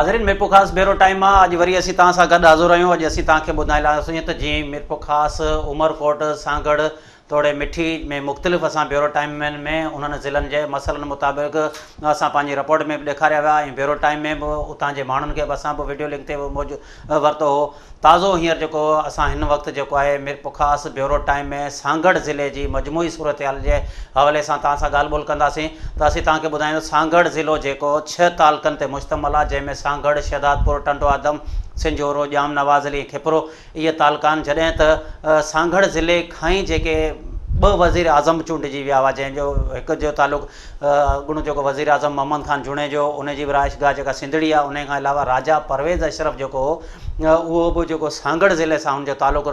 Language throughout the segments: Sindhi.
ناظرين ميرپورخاص بيرو ٽائيم مان اڄ وري اسين توهان سان گڏ حاضر آهيون اڄ اسين توهان کي ٻڌائڻ لاء ته جيئن ميرپورخاص عمرڪوٽ سانگهڙ توڙي مٺي ۾ مختلف اسان بيورو ٽائيمن ۾ انهن ضلعن جي مسئلن مطابق اسان پنهنجي رپورٽ ۾ به ڏيکاريا ويا ۽ بيورو ٽائيم ۾ به اتان جي ماڻهن کي به اسان به وڊيو لنڪ تي به موجود ورتو هو تازو هينئر جيڪو اسان هن وقت جيڪو آهي ميرپورخاص بيورو ٽائيم ۾ سانگهڙ ضلعي جي مجموعي صورتحال جي حوالي سان توهان سان ڳالهه ٻولهه ڪنداسين ته اسين توهان کي ٻڌايون سانگهڙ ضلعو جيڪو ڇهه تعلقن تي مشتمل آهي جنهن ۾ سانگهڙ شهدادپور ٽنڊو آدم سنجهورو ڄام نواز علي ۽ کپرو اهي تعلقا آهن جڏهن ته سانگهڙ ضلعي کان ئي جيڪي ٻه وزير اعظم چونڊجي ويا هئا جنهن جو هڪ جو تعلق اڳوڻو جيڪو وزير اعظم محمد خان جوڻيجو ان جي به رهائش گاهه جيڪا سنڌڙي آهي ان کان علاوه راجا پرويز اشرف جيڪو هو اهو به جيڪو سانگهڙ ضلعي سان ان جو تعلق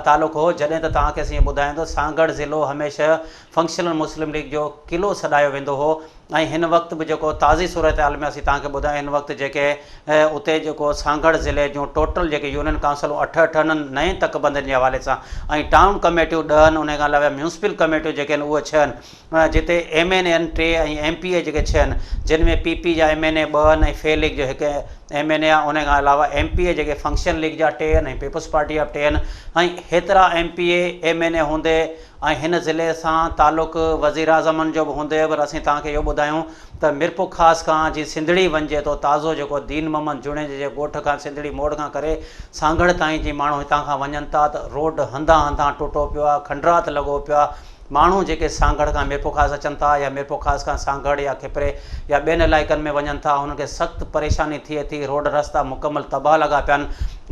تعلق هو جڏهن ته توهان کي اسين ٻڌايون ته سانگهڙ ضلعو هميشه فنڪشنل مسلم ليگ جو قلعو سڏايو ويندو هو ۽ هن وقت به جيڪو تازي صورتحال ۾ اسين توهان کي ٻڌايون هن وقت جيڪي اتي جيڪو سانگهڙ ضلعي جون ٽوٽل جيڪي يونين ڪائونسلون 68 آهن نئين تڪ بندين جي حوالي سان ۽ ٽائون ڪميٽيون 10 آهن انهي کان علاوه ميونسپل ڪميٽيون جيڪي آهن اهي 6 آهن جتي ايم اين اي آهن 3 ۽ ايم پي اي جيڪي 6 آهن جن ۾ پي پي جا ايم اين اي 2 آهن ۽ في ليگ جو هڪ ايم اين اي آهي انهي کان علاوه ايم پي اي جيڪي فنڪشن ليگ جا 3 آهن ۽ پيپلز پارٽي جا به 3 آهن ۽ هيترا M P A M N A هوندي ۽ هن ضلعي سان تعلق وزيراعظمن جو به هوندي پر اسين توهان کي اهو ٻڌايون ته ميرپورخاص کان جي سنڌڙي وڃجي ٿو تازو جيڪو دين محمد جوڻيجي جي ڳوٺ کان سنڌڙي موڙ کان ڪري سانگهڙ تائين جي ماڻهو هتان کان وڃن ٿا ته روڊ هنڌان هنڌان ٽٽو پيو آهي کنڊرات لڳو پيو آهي ماڻهو جيڪي سانگهڙ کان ميرپورخاص اچن ٿا يا ميرپورخاص کان سانگهڙ يا کپري يا ٻين علائقن ۾ وڃن ٿا انهن کي سخت پريشاني ٿئي ٿي روڊ رستا مڪمل تباهه لڳا پيا آهن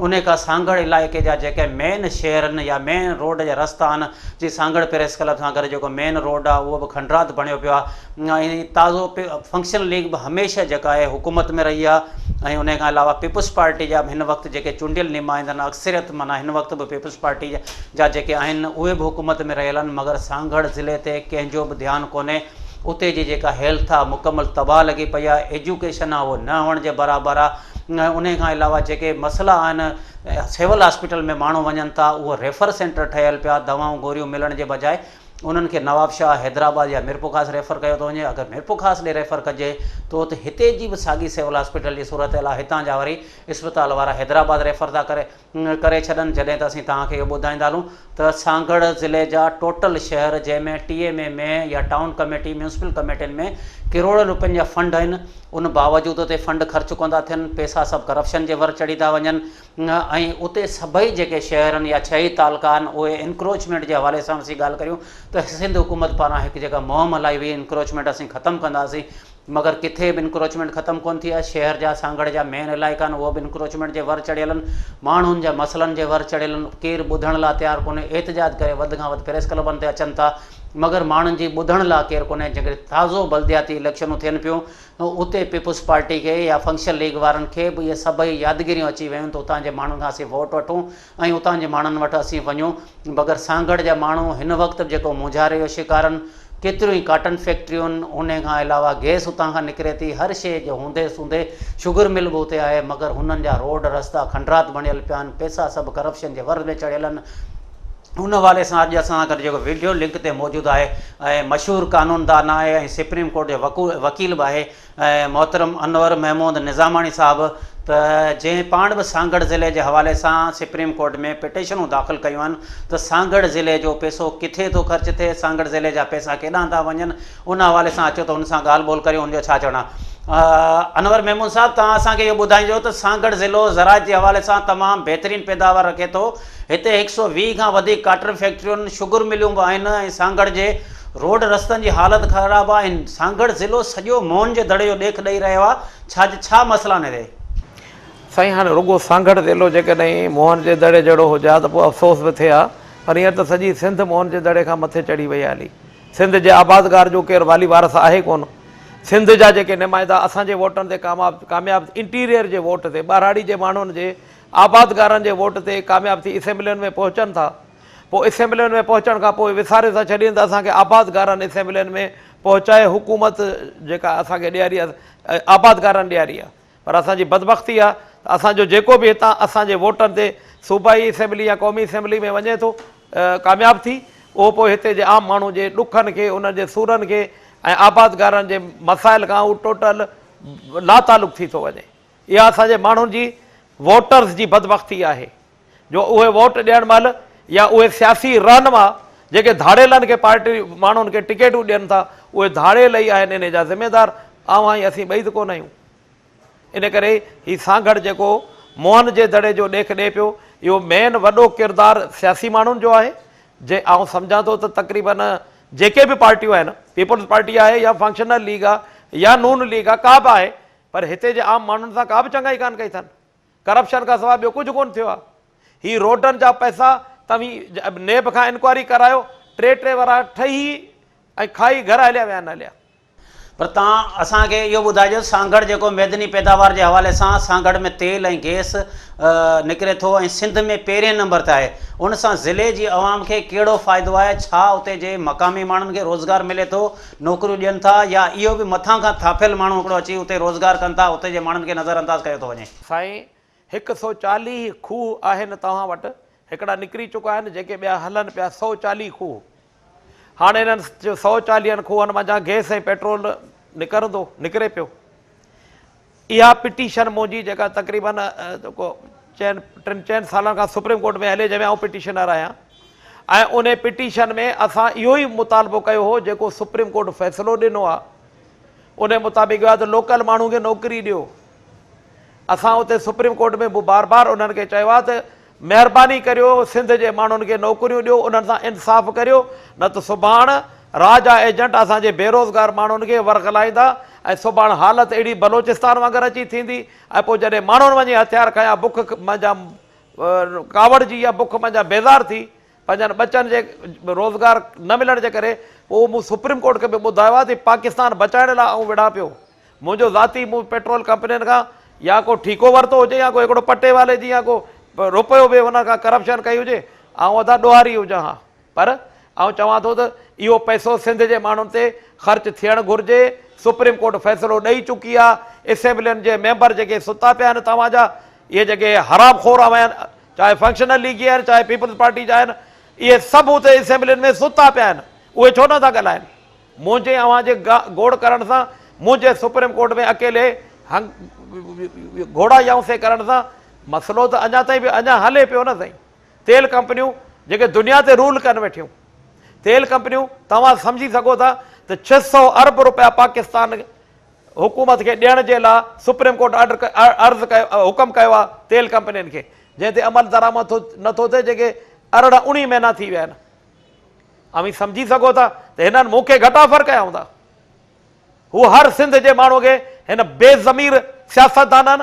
انهي کان سانگهڙ علائقي جا جيڪي مين شهرن يا مين روڊ جا رستا آهن جي سانگهڙ پريس ڪلب سان گڏ جيڪو مين روڊ آهي اهو به کنڊرات بڻيو پيو آهي ۽ تازو فنڪشنل ليگ به هميشه جيڪا آهي حڪومت ۾ رهي آهي ۽ انهي کان علاوه پيپلز پارٽي جا به هن وقت جيڪي چونڊيل نمائندا آهن اڪثريت معنيٰ هن وقت به پيپلز پارٽي جا جيڪي آهن اهي به حڪومت ۾ رهيل آهن مگر سانگهڙ ضلعي تي ڪنهن جو به ڌيان ڪونهي اتي جي جيڪا هيلٿ آهي مڪمل تباهه لڳي پئي آهي ايجوڪيشن آهي اهو نه هئڻ جي برابر آهي ۽ انهي کان علاوه جيڪي مسئلا آهن سول هاسپيٽل ۾ ماڻهو وڃن ٿا اهو ريفر سينٽر ٺهيل پيا دوائون گوريون ملڻ جي بجاء انهن کي نوابشاهه حيدرآباد يا ميرپورخاص ريفر ڪيو ٿو وڃي اگر ميرپورخاص ڏي ريفر ڪجي ٿو ته هتي جي به ساڳي سول هاسپيٽل جي صورتحال آهي هتان جا وري اسپتال وارا حيدرآباد ريفر ٿا ڪري ڪري ڇڏن جڏهن ته اسين توهان کي اهو ٻڌائيندا هلون ته سانگهڙ ضلعي جا ٽوٽل شهر جنهن ۾ ٽي ايم اي ۾ يا ٽائون ڪميٽي ميونسپل ڪميٽين ۾ ڪروڙين روپين جا فنڊ آهن ان باوجود اتي فنڊ خرچ ڪونه ٿا ٿين پئسا سڀ ڪرپشن جي ور چڙهي ٿا وڃن ۽ اتي سڀئي جيڪي شهر آهن يا ڇهه ئي تعلقا آهن اهي انڪروچمينٽ جي حوالي سان اسين ڳالهه ڪريون ته سنڌ حڪومت پاران هڪ جيڪا مهم هلائي وئي انڪروچمينٽ اسين ختم ڪنداسين مگر ڪٿي به انڪروچمينٽ ختم ڪونه ٿي آهي، شهر جا سانگهڙ جا مين علائقا آهن اهي به انڪروچمينٽ جي ور چڙهيل آهن، ماڻهن جا مسئلن جي ور چڙهيل آهن، ڪير ٻڌڻ لا تيار ڪونهي، احتجاج ڪري وڌ کان وڌ پريس ڪلبن تي اچن ٿا مگر ماڻهن جي ٻڌڻ لا ڪير ڪونهي، جيڪڏهن تازو بلدياتي اليڪشنون ٿين پيون اتي پيپلز پارٽي کي يا فنڪشنل ليگ وارن کي به اهي سڀئي يادگيريون اچي ويون ته اتان جي ماڻهن کان اسين ووٽ وٺون ۽ اتان جي ماڻهن وٽ اسين وڃون مگر سانگهڙ جا ماڻهو هن وقت به جيڪو مونجهاري جو شڪار آهن ڪيتريون ئي ڪاٽن فيڪٽريون انهي کان علاوه گئس اتان کان نڪري ٿي هر شيء جي هوندي سوندي شگر مل به اتي آهي مگر هنن جا روڊ رستا کنڊرات بڻيل پيا آهن پئسا سڀ ڪرپشن جي ور ۾ چڙهيل آهن ان حوالي سان اڄ اسان سان گڏ جيڪو وڊيو لنڪ تي موجود آهي ۽ مشهور قانوندان آهي ۽ سپريم ڪورٽ جو وڪيل به آهي محترم انور محمود نظاماڻي صاحب ته جنهن پاڻ به سانگهڙ ضلعي جي حوالي سان سپريم ڪورٽ ۾ پٽيشنون داخل ڪيون آهن ته سانگهڙ ضلعي جو پئسو ڪٿي ٿو خرچ ٿئي سانگهڙ ضلعي جا پئسا ڪيڏانهن ٿا وڃن ان حوالي سان اچو ته ان سان ڳالهه ٻولهه ڪريون ان جو ڇا چوڻ آهي انور محمود صاحب توهان اسان کي اهو ٻڌائجو ته سانگهڙ ضلعو زراعت جي حوالي سان تمام بهترين پيداوار رکي ٿو هتي هڪ سو 20 کان وڌيڪ ڪاٽن فيڪٽريون شگر ملون به آهن ۽ سانگهڙ جي روڊ رستن جي حالت خراب آ ۽ سانگهڙ ضلعو سڄو موهن جي دڙي جو ڏيک ڏئي رهيو آ ڇا جي ڇا مسئلا آهن هتي. سائين هاڻي رڳو سانگهڙ ضلعو جيڪڏهن موهن جي دڙي جهڙو هجي ها ته پوء افسوس به ٿئي ها پر هينئر ته سڄي سنڌ موهن جي دڙي کان مٿي چڙهي وئي آهي هلي سنڌ جي آبادگار جو ڪير والي وارث آهي ڪونه سنڌ جا جيڪي نمائندا اسان جي ووٽن تي ڪامياب انٽيريئر جي ووٽ تي ٻهراڙي جي ماڻهن جي آبادگارن جي ووٽ تي ڪامياب ٿي اسيمبلين ۾ پهچن ٿا پوء اسيمبلين ۾ پهچڻ کان پوء وساري ٿا ڇڏين ته اسان کي آبادگارن اسيمبلين ۾ پهچائي حڪومت جيڪا اسان کي ڏياري آهي آبادگارن ڏياري آهي پر اسان جي بدبختي آهي ته اسان جو جيڪو به هتان اسان جي ووٽن تي صوبائي اسيمبلي يا قومي اسيمبلي ۾ وڃي ٿو ڪامياب ٿي اهو پوء هتي جي عام ماڻهو جي ڏکن کي انهن جي سورن کي ۽ آبادگارن جي مسائل کان هو ٽوٽل لاتعلق ٿي ٿو وڃي. اها اسان جي ماڻهن جي ووٽرز جي بدبختي آهي جو اهي ووٽ ڏيڻ مهل يا اهي سياسي رهنما جيڪي ڌاڙيلن کي پارٽي ماڻهن کي ٽڪيٽون ڏين ٿا اهي ڌاڙيل ئي آهن انهي جا ذميدار اوهان ۽ اسين ٻئي ته ڪونه آهيون. ان ڪري هي سانگهڙ جيڪو موهن جي دڙي جو ڏيک ڏئي پيو اهو مين وڏو ڪردار سياسي ماڻهن جو آهي جي آئون سمجهان ٿو ته تقريبن جيڪي به پارٽيون آهن پيپلز پارٽي آهي يا فنڪشنل ليگ آهي يا نون ليگ آهي ڪا به آهي پر هتي جي عام ماڻهن سان ڪا به چڱائي ڪانه ڪئي اٿن. ڪرپشن کان سواء ٻيو ڪجهه ڪونه ٿيو آهي. هي روڊن جا پئسا توهين نيب کان انڪوائري ڪرايو ٽي ٽي ورهه ٺهي ۽ کائي گهر هليا ويا آهن هليا. پر توهان اسان کي اهو ٻڌائجو سانگهڙ جيڪو معدني پيداوار جي حوالي سان سانگهڙ ۾ تيل ۽ گئس نڪري ٿو ۽ سنڌ ۾ پهرين نمبر تي آهي ان سان ضلعي جي عوام کي ڪهڙو فائدو آهي ڇا اتي جي مقامي ماڻهن کي روزگار ملي ٿو نوڪريون ڏين ٿا يا اهو به مٿان کان ٿاڦيل ماڻهو هڪڙو اچي اتي روزگار ڪن ٿا اتي جي ماڻهن کي نظر انداز ڪيو ٿو وڃي. سائين هڪ سو 40 کوهه آهن توهان وٽ هڪڙا نڪري چڪا آهن جيڪي ٻيا هلن پيا 140 کوهه هاڻي انهن سو چاليهن کوهن منجهان گئس ۽ پيٽرول نڪرندو نڪري پيو اها پٽيشن منهنجي جيڪا تقريبن ڪو چئن ٽن چئن سالن کان سپريم ڪورٽ ۾ هلي جنهن ۾ آئون پٽيشنر آهيان ۽ ان پٽيشن ۾ اسان اهو ئي مطالبو ڪيو هو جيڪو سپريم ڪورٽ فيصلو ڏنو آهي ان مطابق اهو آهي ته لوڪل ماڻهو کي نوڪري ڏيو اسان اتي سپريم ڪورٽ ۾ به بار بار انهن کي چيو آهي ته مهرباني ڪريو سنڌ جي ماڻهن کي نوڪريون ڏيو انهن سان انصاف ڪريو نه ته سڀاڻ را جا ايجنٽ اسان جي بيروزگار ماڻهن کي ورغلائيندا ۽ سڀاڻ حالت اهڙي بلوچستان وانگر اچي ٿيندي ۽ پوء جڏهن ماڻهن وڃي هٿيار کنيا بک منجهان ڪاوڙجي يا بک منجهان بيزار ٿي پنهنجن ٻچن جي روزگار نه ملڻ جي ڪري پوء مون سپريم ڪورٽ کي به ٻڌايو آهي ته پاڪستان بچائڻ لاء آئون وڙهان پيو منهنجو ذاتي مون پيٽرول ڪمپنين کان يا ڪو ٺيڪو ورتو هجي يا ڪو هڪڙو پٽي والي جي يا ڪو روپيو به هن کان ڪرپشن ڪئي هجي آئون ادا ڏوهاري هجان ها پر آئون چوان ٿو ته اهو پئسو سنڌ جي ماڻهن تي خرچ ٿيڻ گهرجي سپريم ڪورٽ فيصلو ڏئي چڪي آهي اسيمبلين جي ميمبر جيڪي ستا پيا آهن توهان جا اهي جيڪي حرام خور آهن چاهي فنڪشنل ليگي آهن چاهي پيپلز پارٽي جا آهن اهي سڀ اتي اسيمبلين ۾ ستا پيا آهن اهي ڇو نٿا ڳالهائن منهنجي اوهان جي گوڙ ڪرڻ سان منهنجي سپريم ڪورٽ ۾ اڪيلي هنگ گهوڙا يائونسي ڪرڻ سان مسئلو ته اڃا تائين به اڃا هلي پيو نه سائين تيل ڪمپنيون جيڪي دنيا تي رول ڪن ويٺيون تيل ڪمپنيون توهان سمجهي سگهو ٿا ته 600 ارب روپيا پاڪستان حڪومت کي ڏيڻ جي لاء سپريم ڪورٽ آرڊر عرض ڪيو حڪم ڪيو آهي تيل ڪمپنين کي جنهن تي عمل درآمد نٿو ٿئي جيڪي 18 19 مهينا ٿي ويا آهن اوهين سمجهي سگهو ٿا ته هنن مون کي گهٽ آفر ڪيا هوندا. هو هر سنڌ جي ماڻهوء کي هن بي ضمير سياستدانن،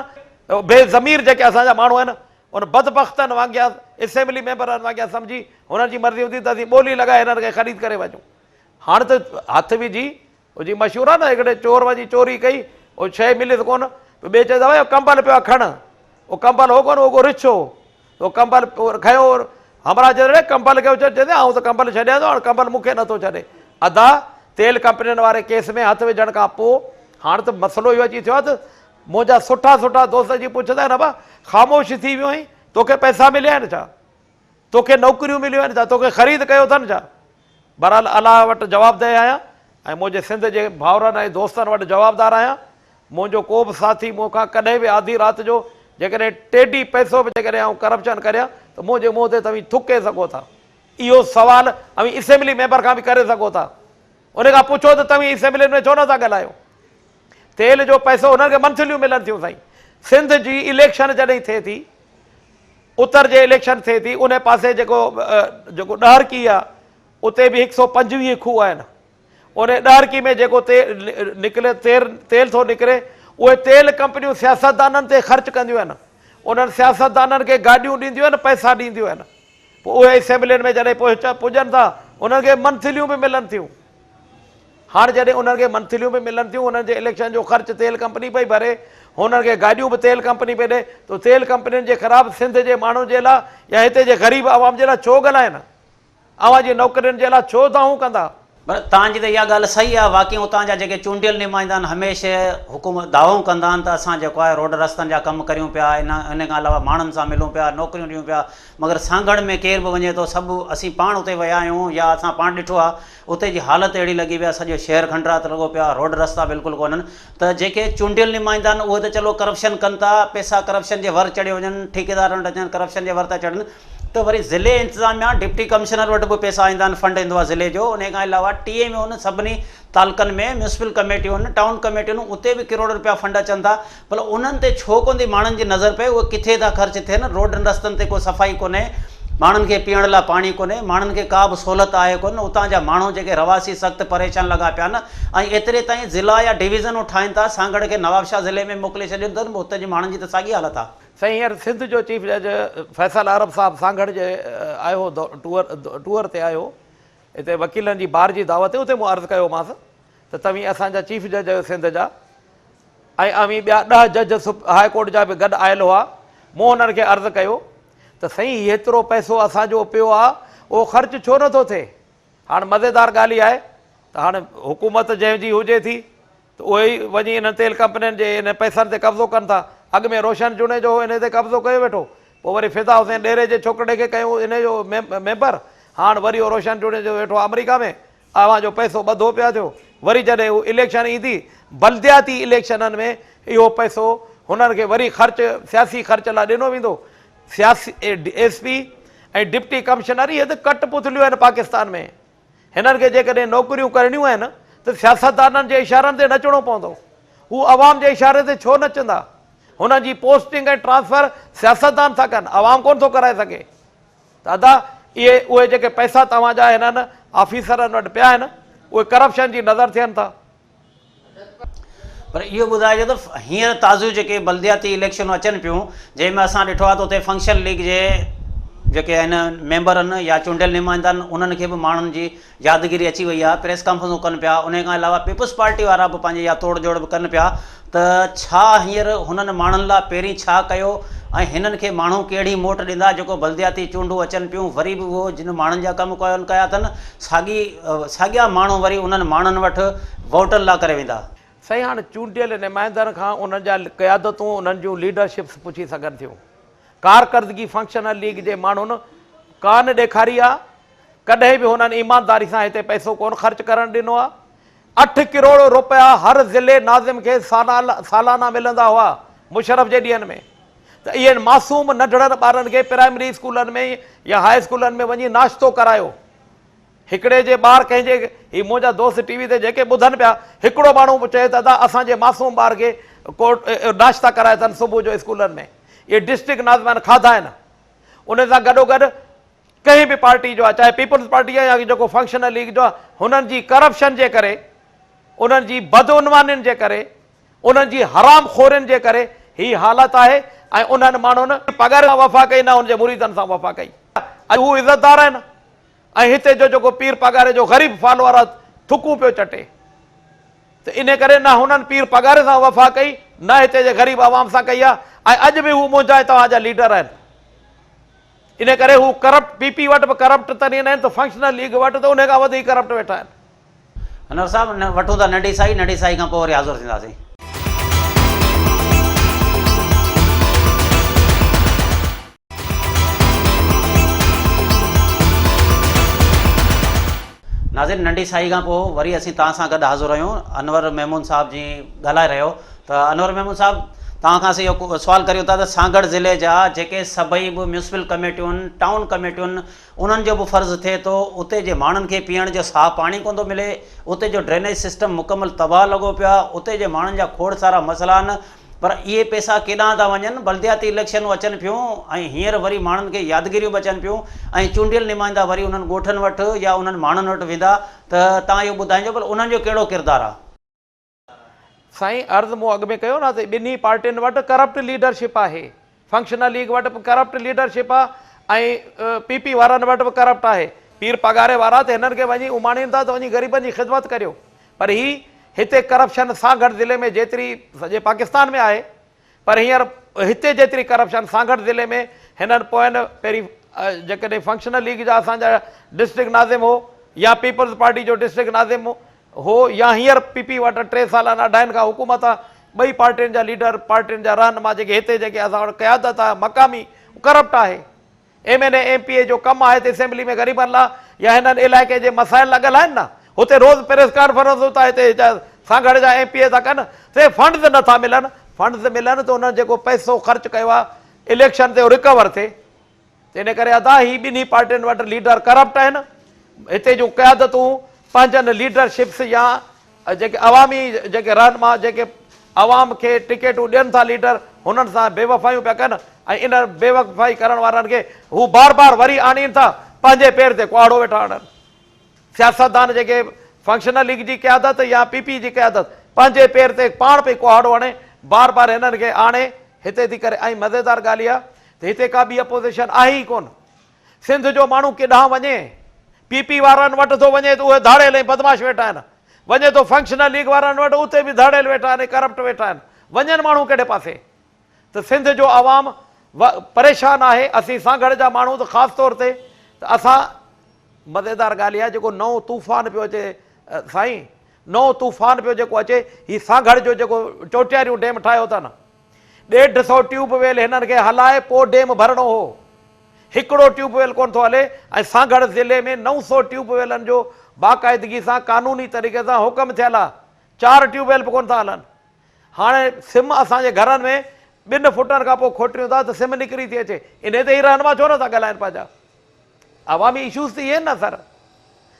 بي ضمير جيڪي اسان جا ماڻهو آهن، ان بدبختن وانگيان اسيمبلي ميمبرن وانگيان سمجهي هنن جي مرضي هوندي ته اسين ٻولي لڳائي هنن کي خريد ڪري وڃون. هاڻ ته هٿ وجهي هو جي مشهور آهي نه هڪڙي چور وڃي چوري ڪئي، اهو شيء مليس ڪونه، پوء ٻئي چيس ڀائي اهو ڪمبل پيو آهي کڻ. اهو ڪمبل هو ڪونه، اهو ڪو رڇ هو. تو ڪمبل کنيو همراهه چيس اڙي ڪمبل کي اڇل چيس آئون ته ڪمبل ڇڏيان ٿو هاڻ ڪمبل مون کي نٿو ڇڏي ادا تيل ڪمپنين واري ڪيس ۾ هٿ وجهڻ کان پوء هاڻ ته مسئلو اهو اچي ٿيو آهي ته منهنجا سٺا سٺا دوست اچي پڇندا آهن ابا خاموش ٿي ويو آهين توکي پئسا مليا آهن ڇا توکي نوڪريون مليون آهن ڇا توکي خريد ڪيو اٿن ڇا بهرحال الله وٽ جوابده آهيان ۽ منهنجي سنڌ جي ڀائرن ۽ دوستن وٽ جوابدار آهيان. منهنجو ڪو به ساٿي مون کان ڪڏهن به آڌي رات جو جيڪڏهن ٽيڊي پئسو به جيڪڏهن آئون ڪرپشن ڪريان ته منهنجي منهن تي توهين ٿڪي سگهو ٿا. اهو سوال اوهين اسيمبلي ميمبر کان به ڪري سگهو ٿا. ان کان پڇو ته توهين اسيمبلين ۾ ڇو نه ٿا ڳالهايو. تيل جو پئسو انهن کي منٿليون ملن ٿيون سائين. سنڌ جي اليڪشن جڏهن ٿئي ٿي اتر جي اليڪشن ٿئي ٿي ان پاسي جيڪو جيڪو ڏهرڪي آ اتي به 125 کوهه آهن ان ڏهرڪي ۾ جيڪو نڪلي تيل ٿو نڪري اهي تيل ڪمپنيون سياستدانن تي خرچ ڪنديون آهن انهن سياستدانن کي گاڏيون ڏينديون آهن پئسا ڏينديون آهن پوء اهي اسيمبلين ۾ جڏهن پهچ پڄن ٿا انهن کي منٿليون به ملن ٿيون هاڻ جڏهن انهن کي منٿليون به ملن ٿيون انهن جي اليڪشن جو خرچ تيل ڪمپني پئي ڀري هنن کي گاڏيون به تيل ڪمپني پئي ڏي ته تيل ڪمپنين جي خلاف سنڌ جي ماڻهن جي لاء يا هتي جي غريب عوام جي لاء ڇو ڳالهائن؟ اوهان جي نوڪرين جي لاء ڇو دانهون ڪندا؟ پر توهان جي ته اها ڳالهه صحيح آهي واقعي اتان جا جيڪي چونڊيل نمائندا آهن هميشه حڪومت دعوائون ڪندا آهن ته اسان جيڪو آهي روڊ رستن جا ڪم ڪريون پيا ان ان کان علاوه ماڻهن سان ملون پيا نوڪريون ڏيون پيا مگر سانگهڙ ۾ ڪير به وڃي ٿو سڀ اسين پاڻ اتي ويا آهيون يا اسان پاڻ ڏٺو آهي اتي جي حالت اهڙي لڳي پئي آهي سڄو شهر کنڊرات لڳو پيو آهي روڊ رستا بلڪل ڪونهن ته جيڪي چونڊيل نمائندا آهن اهي ته چلو ڪرپشن ڪن ٿا پئسا ڪرپشن جي ور چڙهيو وڃن ٺيڪيدارن وٽ اچن ڪرپشن جي ور ٿا چڙهن ته وري ضلعي انتظاميا ڊپٽي ڪمشنر وٽ به پئسا ايندا آهن فنڊ ايندو آهي ضلعي جو انهي کان علاوه ٽي ايم اون سڀني تعلقن ۾ ميونسپل ڪميٽيون آهن ٽائون ڪميٽيون آهن اتي به ڪروڙ روپيا فنڊ اچن ٿا ڀلا انهن تي ڇو ڪونه ٿي ماڻهن جي نظر پئي اهي ڪٿي ٿا خرچ ٿين روڊن رستن تي ڪو صفائي ڪونهي ماڻهن کي پيئڻ لاء پاڻي ڪونهي ماڻهن کي ڪا به سهولت آهي ڪونه اتان جا ماڻهو جيڪي رهواسي سخت پريشان لڳا پيا آهن ۽ ايتري تائين ضلع يا ڊويزنون ٺاهين ٿا سانگهڙ کي نوابشاهه ضلعي ۾ موڪلي ڇڏين اٿن اتي جي ماڻهن جي ته ساڳي حالت آهي. سائين هينئر سنڌ جو چيف جج فيصل عرب صاحب سانگهڙ جي آيو هو ٽوئر ٽوئر تي آيو هو هتي وڪيلن جي بار جي دعوت تي اتي مون عرض ڪيومانس ته توهين اسان جا چيف جج آهيو سنڌ جا ۽ اوهين ٻيا ڏهه جج هاء ڪورٽ جا به گڏ آيل هئا مون انهن کي عرض ڪيو ته سائين هي هيترو پئسو اسان جو پيو آ اهو خرچ ڇو نٿو ٿئي هاڻ مزيدار ڳالهه اها آهي ته هاڻ حڪومت جنهن جي هجي ٿي ته اهي ئي وڃي انهن تيل ڪمپنين جي انهن پئسن تي قبضو ڪن ٿا. اڳ ۾ روشن جوڻيجو هو انهي تي قبضو ڪيو ويٺو. پوء وري فدا حسين ڏيري جي ڇوڪرڙي کي ڪيون انهي جو ميمبر. هاڻ وري اهو روشن جوڻيجو ويٺو آهي آمريڪا ۾. اوهان جو پئسو ٻڌو پيا ٿيو. وري جڏهن هو اليڪشن ايندي بلدياتي اليڪشنن ۾ اهو پئسو هنن کي وري خرچ سياسي خرچ لاء ڏنو ويندو. سياسي ايس پي ۽ ڊپٽي ڪمشنر اهي ته ڪٽ پتليون آهن پاڪستان ۾. هنن کي جيڪڏهن نوڪريون ڪرڻيون آهن ته سياستدانن جي اشارن تي نچڻو پوندو. هو عوام جي اشاري تي ڇو نچندا؟ هنن جي پوسٽنگ ۽ ٽرانسفر سياستدان ٿا ڪن، عوام ڪونه ٿو ڪرائي سگهي. ته ادا اهي اهي جيڪي پئسا توهان جا هنن آفيسرن وٽ پيا آهن، اهي ڪرپشن جي نظر ٿين ٿا. پر اهو ٻڌائجو ته هينئر تازيون جيڪي بلدياتي اليڪشنون اچن پيون جنهن ۾ اسان ڏٺو آهي ته اتي فنڪشن ليگ جي جيڪي آهن ميمبرن يا چونڊيل نمائندا آهن انهن کي به ماڻهن جي يادگيري اچي وئي آهي پريس ڪانفرنسون ڪن پيا انهي کان علاوه پيپلز پارٽي وارا به پنهنجي اها توڙ جوڙ به ڪن پيا ته ڇا هينئر هنن ماڻهن لاء پهرين ڇا ڪيو ۽ هنن کي ماڻهو ڪهڙي موٽ ڏيندا جيڪو بلدياتي چونڊون اچن پيون وري به اهو جن ماڻهن جا ڪم ڪيا اٿن ساڳي ساڳيا ماڻهو وري انهن ماڻهن وٽ ووٽن لا ڪري ويندا. سائين هاڻ چونڊيل نمائندن کان انهن جا قيادتون انهن جون ليڊرشپس پڇي سگهن ٿيون. ڪارڪردگي فنڪشنل ليگ جي ماڻهن ڪانه ڏيکاري آ. ڪڏهن به هنن ايمانداري سان هتي پئسو ڪونه خرچ ڪرڻ ڏنو آ. اٺ ڪروڙ روپيا هر ضلعي ناظم کي سالانه ملندا هئا مشرف جي ڏينهن ۾ ته اهي معصوم ننڍڙن ٻارن کي پرائمري اسڪولن ۾ يا هاء اسڪولن ۾ وڃي ناشتو ڪرايو. هڪڙي جي ٻار ڪنهن جي هي منهنجا دوست ٽي وي تي جيڪي ٻڌن پيا هڪڙو ماڻهو به چئي ته ادا اسان جي معصوم ٻار کي ڪو ناشتا ڪرايا اٿن صبح جو اسڪولن ۾ اهي ڊسٽرڪٽ ناظمان کاڌا آهن ان سان گڏو گڏ ڪنهن به پارٽي جو آهي چاهي پيپلز پارٽي آهي يا جيڪو فنڪشنل ليگ جو آهي هنن جي ڪرپشن جي ڪري انهن جي بدعنوانين جي ڪري انهن جي حرام خورين جي ڪري هي حالت آهي ۽ انهن ماڻهن پڳر سان وفا ڪئي نه ان جي مريدن سان وفا ڪئي اڄ هو عزتدار آهن ۽ هتي جو جيڪو پير پاڳاري جو غريب فالوئر آ ٿڪون پيو چٽي ته انهي ڪري نه هنن پير پاڳاري سان وفا ڪئي نه هتي جي غريب عوام سان ڪئي آ ۽ اڄ به هو منهنجا ۽ توهان جا ليڊر آهن انهي ڪري هو ڪرپٽ پي پي وٽ به ڪرپٽ ترين آهن ته فنڪشنل ليگ وٽ ته انهي کان وڌيڪ ڪرپٽ ويٺا آهن. انور صاحب وٺون ٿا ننڍي سائي ننڍي سائي کان پوء وري حاضر ٿينداسين. ناظرين ننڍي سائي کان پوء وري اسين توهان سان گڏ حاضر آهيون انور محمود صاحب جي ڳالهائي رهيو ته انور محمود صاحب توهان کان اسين اهو سوال ڪريون ٿا ته سانگهڙ ضلعي جا جيڪي سڀئي به ميونسپل ڪميٽيون ٽائون ڪميٽيون انهن جو به فرض ٿئي ٿو اتي جي ماڻهن کي پيئڻ جو صاف پاڻي ڪونه ٿو ملي اتي جو ڊرينيج سسٽم مڪمل تباهه لڳو پيو آهي اتي جي ماڻهن جا کوڙ سارا مسئلا آهن پر اهي پئسا ڪيڏانهن ٿا وڃن، بلدياتي اليڪشنون اچن پيون ۽ هينئر وري ماڻهن کي يادگيريون به اچن پيون ۽ چونڊيل نمائندا وري انهن ڳوٺن وٽ يا انهن ماڻهن وٽ ويندا ته توهان اهو ٻڌائجو ڀلا انهن جو ڪهڙو ڪردار آهي؟ سائين عرض مون اڳ ۾ ڪيو نه ته ٻنهي پارٽين وٽ ڪرپٽ ليڊرشپ آهي. فنڪشنل ليگ وٽ به ڪرپٽ ليڊرشپ آهي ۽ پي پي وارن وٽ به ڪرپٽ آهي. پير پاڳاري وارا ته هنن کي وڃي اماڻين ٿا ته وڃي غريبن جي خدمت ڪريو پر هي هتي ڪرپشن سانگهڙ ضلعي ۾ جيتري سڄي پاڪستان ۾ آهي پر هينئر هتي جيتري ڪرپشن سانگهڙ ضلعي ۾ هنن پوين پهرين جيڪڏهن فنڪشنل ليگ جا اسان جا ڊسٽرڪٽ ناظم هو. يا پيپلز پارٽي جو ڊسٽرڪٽ ناظم هو يا هينئر پي پي وٽ ٽي سالن اڍائين کان حڪومت آ، ٻئي پارٽين جا ليڊر، پارٽين جا رهنما جيڪي هتي جيڪي اسان وٽ قيادت آ مقامي ڪرپٽ آهي. M N A M P A جو ڪم آهي ته اسيمبلي ۾ غريبن لا يا هنن علائقي جي مسائل لا ڳالهائن نه. هتي روز پريس ڪانفرنسون ٿا هتي سانگهڙ جا ايم پي اي ٿا ڪن سي فنڊز نه ٿا ملن، فنڊز ملن ته انهن جيڪو پئسو خرچ ڪيو آ اليڪشن تي اهو رڪور ٿئي. تنهن ڪري ادا هي ٻنهي پارٽين وٽ ليڊر ڪرپٽ آهن، هتي جون قيادتون پنهنجن ليڊر شپس يا جيڪي عوامي جيڪي رهنما جيڪي عوام کي ٽڪيٽون ڏين ٿا ليڊر هنن سان بيوفايون پيا ڪن ۽ ان بيوفائي ڪرڻ وارن کي هو بار بار وري آڻين ٿا پنهنجي پير تي ڪهاڙو ويٺا هڻن. سياستدان جيڪي فنڪشنل ليگ جي قيادت يا پي پي جي قيادت پنهنجي پير تي پاڻ پئي ڪهاڙو هڻي بار بار هنن کي آڻي هتي ٿي ڪري ۽ مزيدار ڳالهه اها ته هتي ڪا ٻي اپوزيشن آهي ئي ڪونه. سنڌ جو ماڻهو ڪيڏانهن وڃي؟ پي پي وارن وٽ ٿو وڃي ته اهي ڌاڙيل ۽ بدمعاش ويٺا آهن. وڃي ٿو فنڪشنل ليگ وارن وٽ اتي به ڌاڙيل ويٺا آهن ۽ ڪرپٽ ويٺا آهن. وڃن ماڻهو ڪهڙي پاسي؟ ته سنڌ جو عوام پريشان آهي. اسين سانگهڙ جا ماڻهو ته خاص طور تي ته اسان مزيدار ڳالهه اها جيڪو نئون طوفان پيو اچي سائين نئون طوفان پيو جيڪو اچي هي سانگهڙ جو جيڪو چوٽياريون ڊيم ٺاهيو اٿن 150 ٽيوب ويل هنن کي هلائي پوء ڊيم ڀرڻو هو. هڪڙو ٽيوب ويل ڪونه ٿو هلي ۽ سانگهڙ ضلعي ۾ 900 ٽيوب ويلن جو باقاعدگي سان قانوني طريقي سان حڪم ٿيل آهي. چار ٽيوب ويل به ڪونه ٿا هلن. هاڻي سم اسان جي گهرن ۾ ٻن فوٽن کان پوء کوٽريون ٿا ته سم نڪري ٿي اچي. انهي تي هي رهنما ڇو نه ٿا ڳالهائين پنهنجا عوامي اشوز ته اهي آهن نه سر.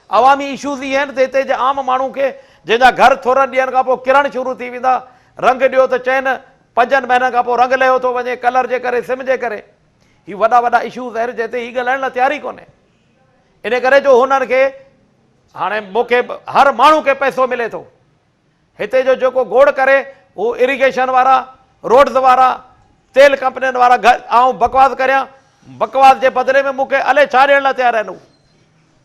عوامي اشوز اهي آهن ته هتي جي عام ماڻهو کي جنهن جا گهر ٿورن ڏينهن کان پوء ڪرڻ شروع ٿي ويندا، رنگ ڏيو ته چئن پنجن مهينن کان پوء رنگ لهيو ٿو وڃي ڪلر جي ڪري سم جي ڪري. هي وڏا وڏا اشوز آهن جنهن تي هي ڳالهائڻ لاء تيار ئي ڪونهي. ان ڪري جو هنن کي هاڻي مون کي هر ماڻهو کي پئسو ملي ٿو. هتي جو جيڪو گوڙ ڪري هو اريگيشن وارا، روڊز وارا، تيل ڪمپنين وارا گهر آئون بڪواس ڪريان بڪواس جي بدلي ۾ مون کي الائي ڇا ڏيڻ لاء تيار آهن هو.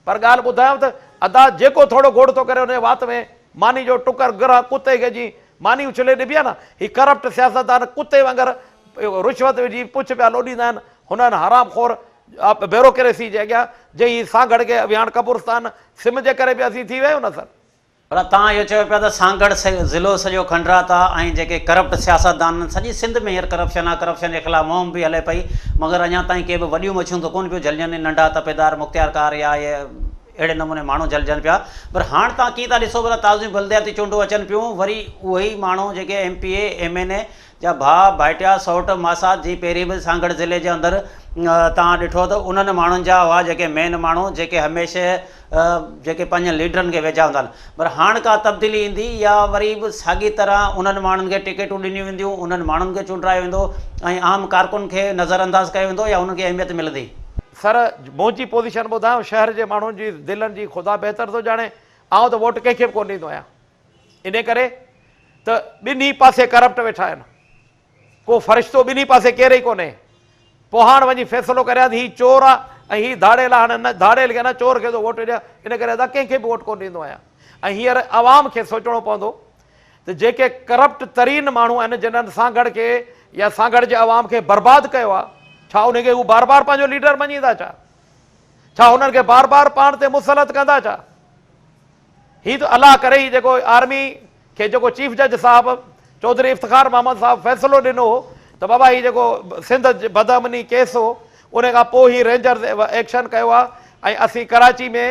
پر ڳالهه ٻڌايم ته ادا جيڪو ٿورو گوڙ ٿو ڪري ان جي وات ۾ ماني جو ٽڪر گرهه ڪتي کي جيئن ماني اڇلي ڏبي آهي نه هي ڪرپٽ سياستدان ڪتي وانگر رشوت وجهي پڇ پيا لوڏيندا آهن هنن حرام خور بيوروڪريسي جي اڳيان جنهن هي سانگهڙ کي ويهاڻ قبرستان سم جي ڪري به اسين ٿي ويا آهيون نه سر. پر توهان اهو چيو پيا ته سانگهڙ ضلعو سڄو کنڊرات آ ۽ جيڪي ڪرپٽ سياستدان آهن سڄي سنڌ ۾ هينئر ڪرپشن آ ڪرپشن جي خلاف مهم به هلي پئي مگر اڃا تائين ڪي به وڏيون مڇيون ته ڪونه پيون جهلجن ننڍا تپيدار مختيارڪار يا اهي اهڙي نموني ماڻهو جهلجن پيا پر هاڻ توهان ڪيئن ٿا ڏسو ڀلا تازيون بلدياتي چونڊون اچن پيون وري اهي ئي ماڻهو جيڪي ايم پي اي ايم اين اي جا ڀاء، ڀائٽيا، سئوٽ، ماسات جي پهرين به سانگهڙ ضلعي جي اندر توهان ڏٺو ته انهن ماڻهن جا هئا جيڪي مين ماڻهو جيڪي هميشه جيڪي پنهنجن ليڊرن کي ويجها هوندا آهن پر هاڻ ڪا تبديلي ايندي يا وري به ساڳي طرح انهن ماڻهن کي ٽڪيٽون ڏنيون وينديون انهن ماڻهن کي چونڊرايو ويندو ۽ عام ڪارڪن کي نظر انداز ڪيو ويندو يا انهن کي اهميت ملندي؟ سر منهنجي پوزيشن ٻڌايو شهر جي ماڻهن جي دلن جي خدا بهتر ٿو ڄاڻي آئون ته ووٽ ڪنهن کي به ڪونه ڏيندو آهيان. انهي ڪري ته ٻنهي پاسي ڪرپٽ ويٺا آهن. ڪو فرشتو ٻنهي پاسي ڪير ئي ڪونهي. پوء هاڻ وڃي فيصلو ڪريان ته هي چور آ ۽ هي ڌاڙيل آ هاڻ نه ڌاڙيل کي نه چور کي ٿو ووٽ ڏيان. ان ڪري ادا ڪنهن کي به ووٽ ڪونه ڏيندو آهيان. ۽ هينئر عوام کي سوچڻو پوندو ته جيڪي ڪرپٽ ترين ماڻهو آهن جنھن سانگهڙ کي يا سانگهڙ جي عوام کي برباد ڪيو آ ڇا انهن کي هو بار بار پنهنجو ليڊر مڃيندا ڇا؟ ڇا هنن کي بار بار پاڻ تي مسلط ڪندا ڇا؟ هي ته الله ڪري هي جيڪو آرمي کي جيڪو چيف جج صاحب چوڌري افتخار محمد صاحب فيصلو ڏنو هو ته بابا هي جيڪو سنڌ بدامني ڪيس هو ان کان پوء هي رينجرز ايڪشن ڪيو آهي ۽ اسين ڪراچي ۾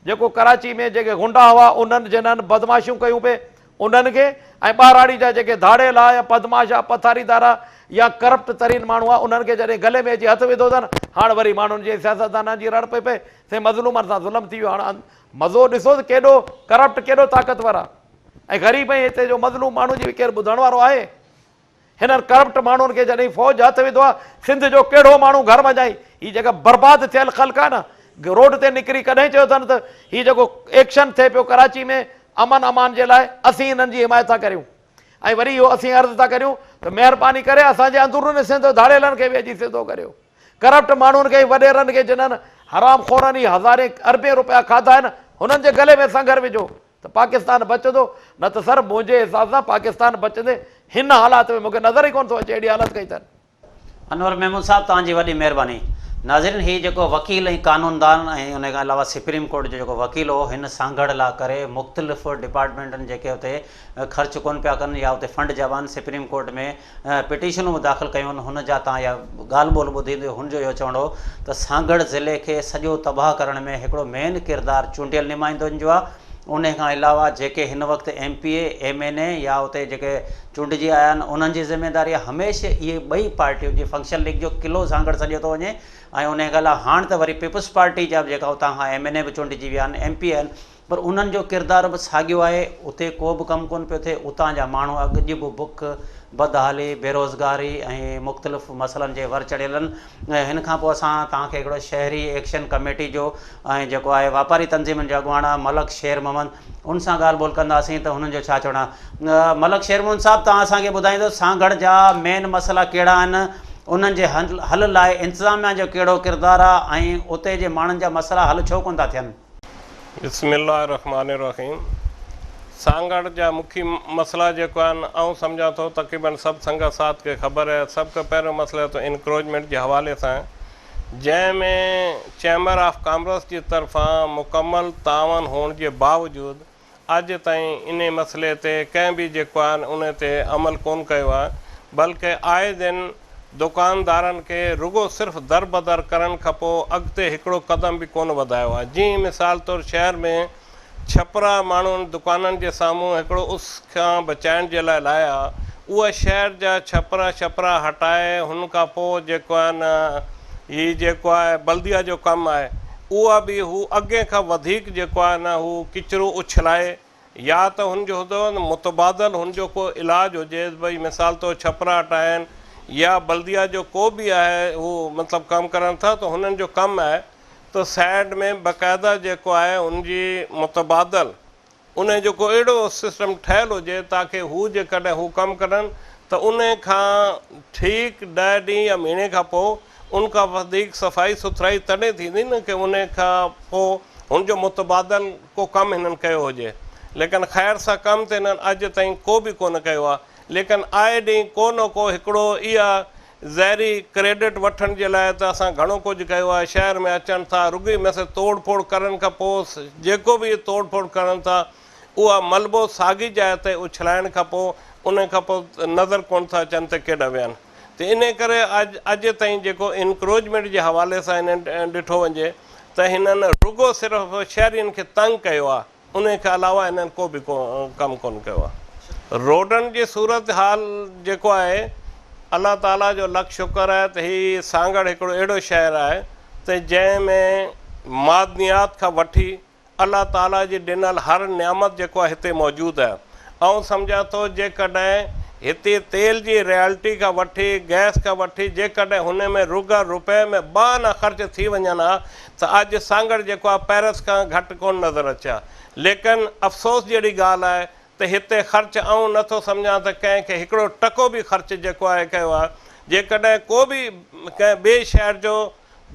جيڪو ڪراچي ۾ جيڪي غنڊا هئا انهن جنهن بدمعاشيون ڪيون پئي انهن کي ۽ ٻهراڙي جا جيڪي ڌاڙيل آ يا بدمعاش آ پٿاريدار آ يا ڪرپٽ ترين ماڻهو آ انهن کي جڏهن گلي ۾ اچي هٿ وڌو اٿن هاڻ وري ماڻهن جي سياستدانن جي رڙ پئي پئي سي مظلومن سان ظلم ٿي ويو هاڻ مزو ڏسو ته ڪيڏو ڪرپٽ ڪيڏو طاقتور آ ۽ غريب ۽ هتي جو مظلوم ماڻهو جي به ڪير ٻڌڻ وارو آهي؟ هنن ڪرپٽ ماڻهن کي جڏهن فوج هٿ وڌو آ سنڌ جو ڪهڙو ماڻهو گهر منجهائي هي جيڪا برباد ٿيل خلق آ نه روڊ تي نڪري ڪڏهن چيو اٿن ته هي جيڪو ايڪشن ٿئي پيو ڪراچي ۾ امن امان جي لاء اسين هنن جي حمايت ٿا ڪريون ۽ وري اهو اسين عرض ٿا ڪريون ته مهرباني ڪري اسان جي اندرون سنڌ ڌاڙيلن کي به اچي سڌو ڪريو. ڪرپٽ ماڻهن کي ۽ وڏيرن کي جنھن حرام خورن هي هزارين اربين روپيا کاڌا آهن هنن جي گلي ۾ سنگهر وجهو ته پاڪستان بچندو نه ته سر منهنجي حساب سان پاڪستان بچندي هن حالات ۾ مونکي نظر ئي ڪونه ٿو اچي اهڙي حالت ڪئي اٿن. انور محمود صاحب توهان جي وڏي مهرباني. ناظرين هي جيڪو وڪيل ۽ قانوندان ۽ ان کان علاوه سپريم ڪورٽ جو جيڪو وڪيل هو هن سانگهڙ لا ڪري مختلف ڊپارٽمينٽن جيڪي اتي خرچ ڪون پيا ڪن يا اتي فنڊ جوان سپريم ڪورٽ ۾ پٽيشنون به داخل ڪيون آهن هن جا تان اها ڳالهه ٻولهه ٻڌي ته هن جو اهو چوڻ هو ته سانگهڙ ضلعي کي سڄو تباهه ڪرڻ ۾ هڪڙو مين ڪردار چونڊيل نمائندن جو آهي انهي کان علاوه جيڪي هن وقت M P A, M N A يا اتي جيڪي چونڊجي آيا آهن انهن جي ذميداري آهي هميشه اهي ٻئي پارٽيون جي فنڪشن ليگ جو قلعو سانگهڙ سڏيو ٿو وڃي ۽ انهي کان علاوه هاڻ ته وري پيپلز پارٽي جا به جيڪا اتان کان ايم اين اي به چونڊجي ويا آهن ايم پي اي آهن پر انهن جو ڪردار به ساڳيو آهي، اتي ڪو به ڪم ڪونه پيو ٿئي، اتان جا ماڻهو اڳ اڄ به بک، بدحالي، بيروزگاري ۽ مختلف مسئلن جي ور چڙهيل آهن ۽ هن کان پوء اسان توهان کي هڪڙو شهري ايڪشن ڪميٽي جو ۽ جيڪو آهي واپاري تنظيمن جو اڳواڻ آهي ملڪ شير محمد ان سان ڳالهه ٻولهه ڪنداسين ته هنن جو ڇا چوڻ آهي. ملڪ شير محمد صاحب توهان اسان کي ٻڌائيندو سانگهڙ جا مين مسئلا ڪهڙا آهن انهن جي حل لاء انتظاميا جو ڪهڙو ڪردار آهي ۽ اتي جي ماڻهن جا مسئلا حل ڇو ڪونه ٿا ٿين؟ بسم الله الرحمٰن الرحيم سانگهڙ جا مکي مسئلا جيڪو آهن آئون سمجهان ٿو تقريبن سڀ سنگت ساٿ کي خبر آهي سڀ کان پهريون مسئلو ته انڪروچمينٽ جي حوالي سان آهي جنهن ۾ چيمبر آف ڪامرس جي طرفان مڪمل تعاون هئڻ جي باوجود اڄ تائين انهي مسئلي تي ڪنهن به جيڪو آهي انهي تي عمل ڪونه ڪيو آهي بلڪه آئي دن دڪاندارن کي رڳو صرف دربدر ڪرڻ کانپوء اڳتي هڪڙو قدم به ڪونه وڌايو آهي جيئن مثال طور شهر ۾ ڇپرا ماڻهن دڪانن جي سامهون هڪڙو اس کان بچائڻ جي لاء لايا اها شهر جا ڇپرا شپرا هٽائي هن کانپوء جيڪو آهي نه هي جيڪو آهي بلديه جو ڪم آهي اها به هو اڳئين کان وڌيڪ جيڪو آهي نه هو ڪچرو اڇلائي يا ته هن جو هوندو نه متبادل هن جو ڪو علاج هجيس ڀئي مثال طور ڇپرا هٽائن يا بلديه جو ڪو به آهي هو مطلب ڪم ڪرن ٿا ته هنن جو ڪم آهي ته سائيڊ ۾ باقاعده جيڪو آهي هن جي متبادل انهي جو ڪو اهڙو سسٽم ٺهيل هجي تاڪه هو جيڪڏهن هو ڪم ڪرن ته انهي کان ٺيڪ ڏهه ڏينهن يا مهيني کان پوء ان کان وڌيڪ صفائي سٿرائي تڏهن ٿيندي نه ڪه انهي کان پوء هن جو متبادل ڪو ڪم هنن ڪيو هجي ليڪن خير سان ڪم ته هنن اڄ تائين ڪو به ڪونه ڪيو آهي ليڪن آئي ڏينهن ڪو نه ڪو هڪڙو اها زهري ڪريڊٽ وٺڻ جي لاء ته اسان گهڻو ڪجهه ڪيو آهي، شهر ۾ اچن ٿا، رڳي مثل توڙ ڦوڙ ڪرڻ کان پوء جيڪو به اهي توڙ ڦوڙ ڪرن ٿا اها ملبو ساڳي جاء تي اڇلائڻ کان پوء ان کان پوء نظر ڪونه ٿا اچن ته ڪيڏانهن ويا آهن ته انهي ڪري اڄ اڄ تائين جيڪو انڪروچمينٽ جي حوالي سان هنن ڏٺو وڃجي ته هنن رڳو صرف شهرين کي تنگ ڪيو آهي. انهي کان علاوه هنن ڪو به ڪم ڪونه ڪيو آهي. روڊن جي صورتحال جيڪو آهي الله تعالي جو لک شڪر آهي ته هي سانگهڙ هڪڙو اهڙو شهر آهي ته جنهن ۾ معدنيات کان وٺي الله تعالي جي ڏنل هر نعمت جيڪو آهي هتي موجود آهي. آئون سمجهان ٿو جيڪڏهن هتي تيل جي ريالٽي کان وٺي گئس کان وٺي جيڪڏهن هن ۾ رڳا روپئي ۾ ٻه آنا خرچ ٿي وڃن ها ته اڄ سانگهڙ جيڪو آهي پئرس کان گهٽ ڪونه نظر اچي ها ليڪن افسوس جهڙي ڳالهه آهي ته هتي خرچ آئون نه ٿو سمجهان ته ڪنهن کي هڪڙو ٽڪو به خرچ جيڪو آهي ڪيو آهي جيڪڏهن ڪو به ڪنهن ٻئي شهر جو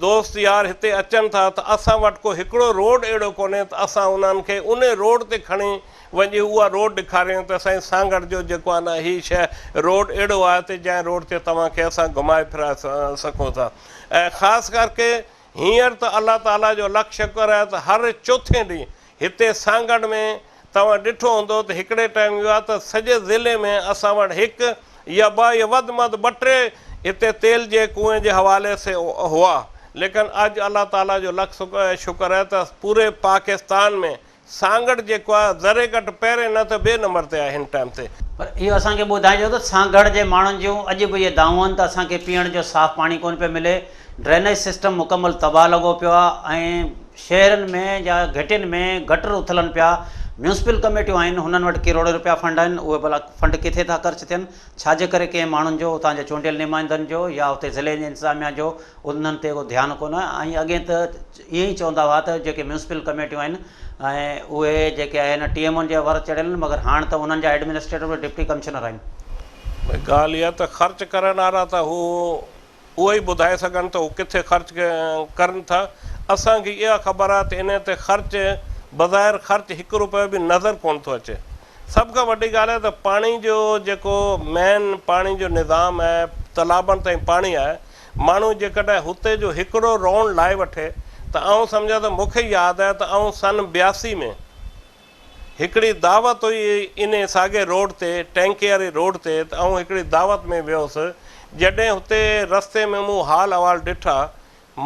دوست يار هتي اچن ٿا ته اسان وٽ ڪو هڪڙو روڊ اهڙو ڪونهي ته اسان انهن کي انهي روڊ تي کڻي وڃي اها روڊ ڏيکاريون ته سائين سانگهڙ جو جيڪو آهي نه هي شهر روڊ اهڙو آهي ته جنهن روڊ تي توهان کي اسان گهمائي ڦرائي سگهون ٿا ۽ خاص ڪرڪي هينئر ته الله تعاليٰ جو لک شڪر آهي ته هر چوٿين ڏينهن هتي سانگهڙ ۾ توهان ڏٺو هوندو ته هڪڙي ٽائيم اهو آهي ته سڄي ضلعي ۾ اسان وٽ هڪ يا ٻه يا وڌ ۾ وڌ ٻه ٽي هتي تيل جي ڪوئين جي حوالي سي هئا ليڪن اڄ الله تعاليٰ جو لک شڪر آهي ته پوري پاڪستان ۾ سانگهڙ جيڪو آهي ذري گهٽ پهرين نه ته ٻئي نمبر تي آهي هن ٽائيم تي. پر اهو اسان کي ٻڌائجو ته سانگهڙ جي ماڻهن جون اڄ به اهي دانهون آهن ته اسان کي پيئڻ جو صاف پاڻي ڪونه پيو ملي، ڊرينيج سسٽم مڪمل تباهه لڳو پيو آهي ۽ شهرن ۾ يا گهٽين ۾ گٽر اٿلن پيا، ميونسپل ڪميٽيون آهن هنن وٽ ڪروڙين روپيا فنڊ آهن اهي ڀلا فنڊ ڪٿي ٿا خرچ ٿين، ڇا جي ڪري ڪنهن ماڻهن جو اتان جي چونڊيل نمائندن جو يا اتي ضلعي جي انتظاميا جو انهن تي ڪو ڌيان ڪونه ۽ اڳي ته ائين ئي چوندا هئا ته جيڪي ميونسپل ڪميٽيون آهن ۽ اهي جيڪي آهن ٽي ايم اون جي ور چڙهيل آهن مگر هاڻ ته انهن جا ايڊمنسٽريٽر به ڊپٽي ڪمشنر آهن. ڀئي ڳالهه اها ته خرچ ڪرڻ وارا ته هو اهو ئي ٻڌائي سگهن ته هو ڪٿي خرچ ڪرن ٿا. اسان کي اها خبر آهي ته انهي تي خرچ بظاهر خرچ هڪ روپيو به نظر ڪونه ٿو اچي. سڀ کان وڏي ڳالهه آهي ته پاڻي جو جيڪو مين پاڻي جو نظام آهي تلابن تائين پاڻي آهي. ماڻهو جيڪڏهن هتي جو هڪڙو رائونڊ لائي وٺي ته آئون سمجهان ٿو مون کي ياد آهي ته آئون سن 82 ۾ هڪڙي دعوت هئي انهي ساڳي روڊ تي ٽينڪي واري روڊ تي ته آئون هڪڙي دعوت ۾ ويو هوس جڏهن هتي رستي ۾ مون حال احوال ڏٺا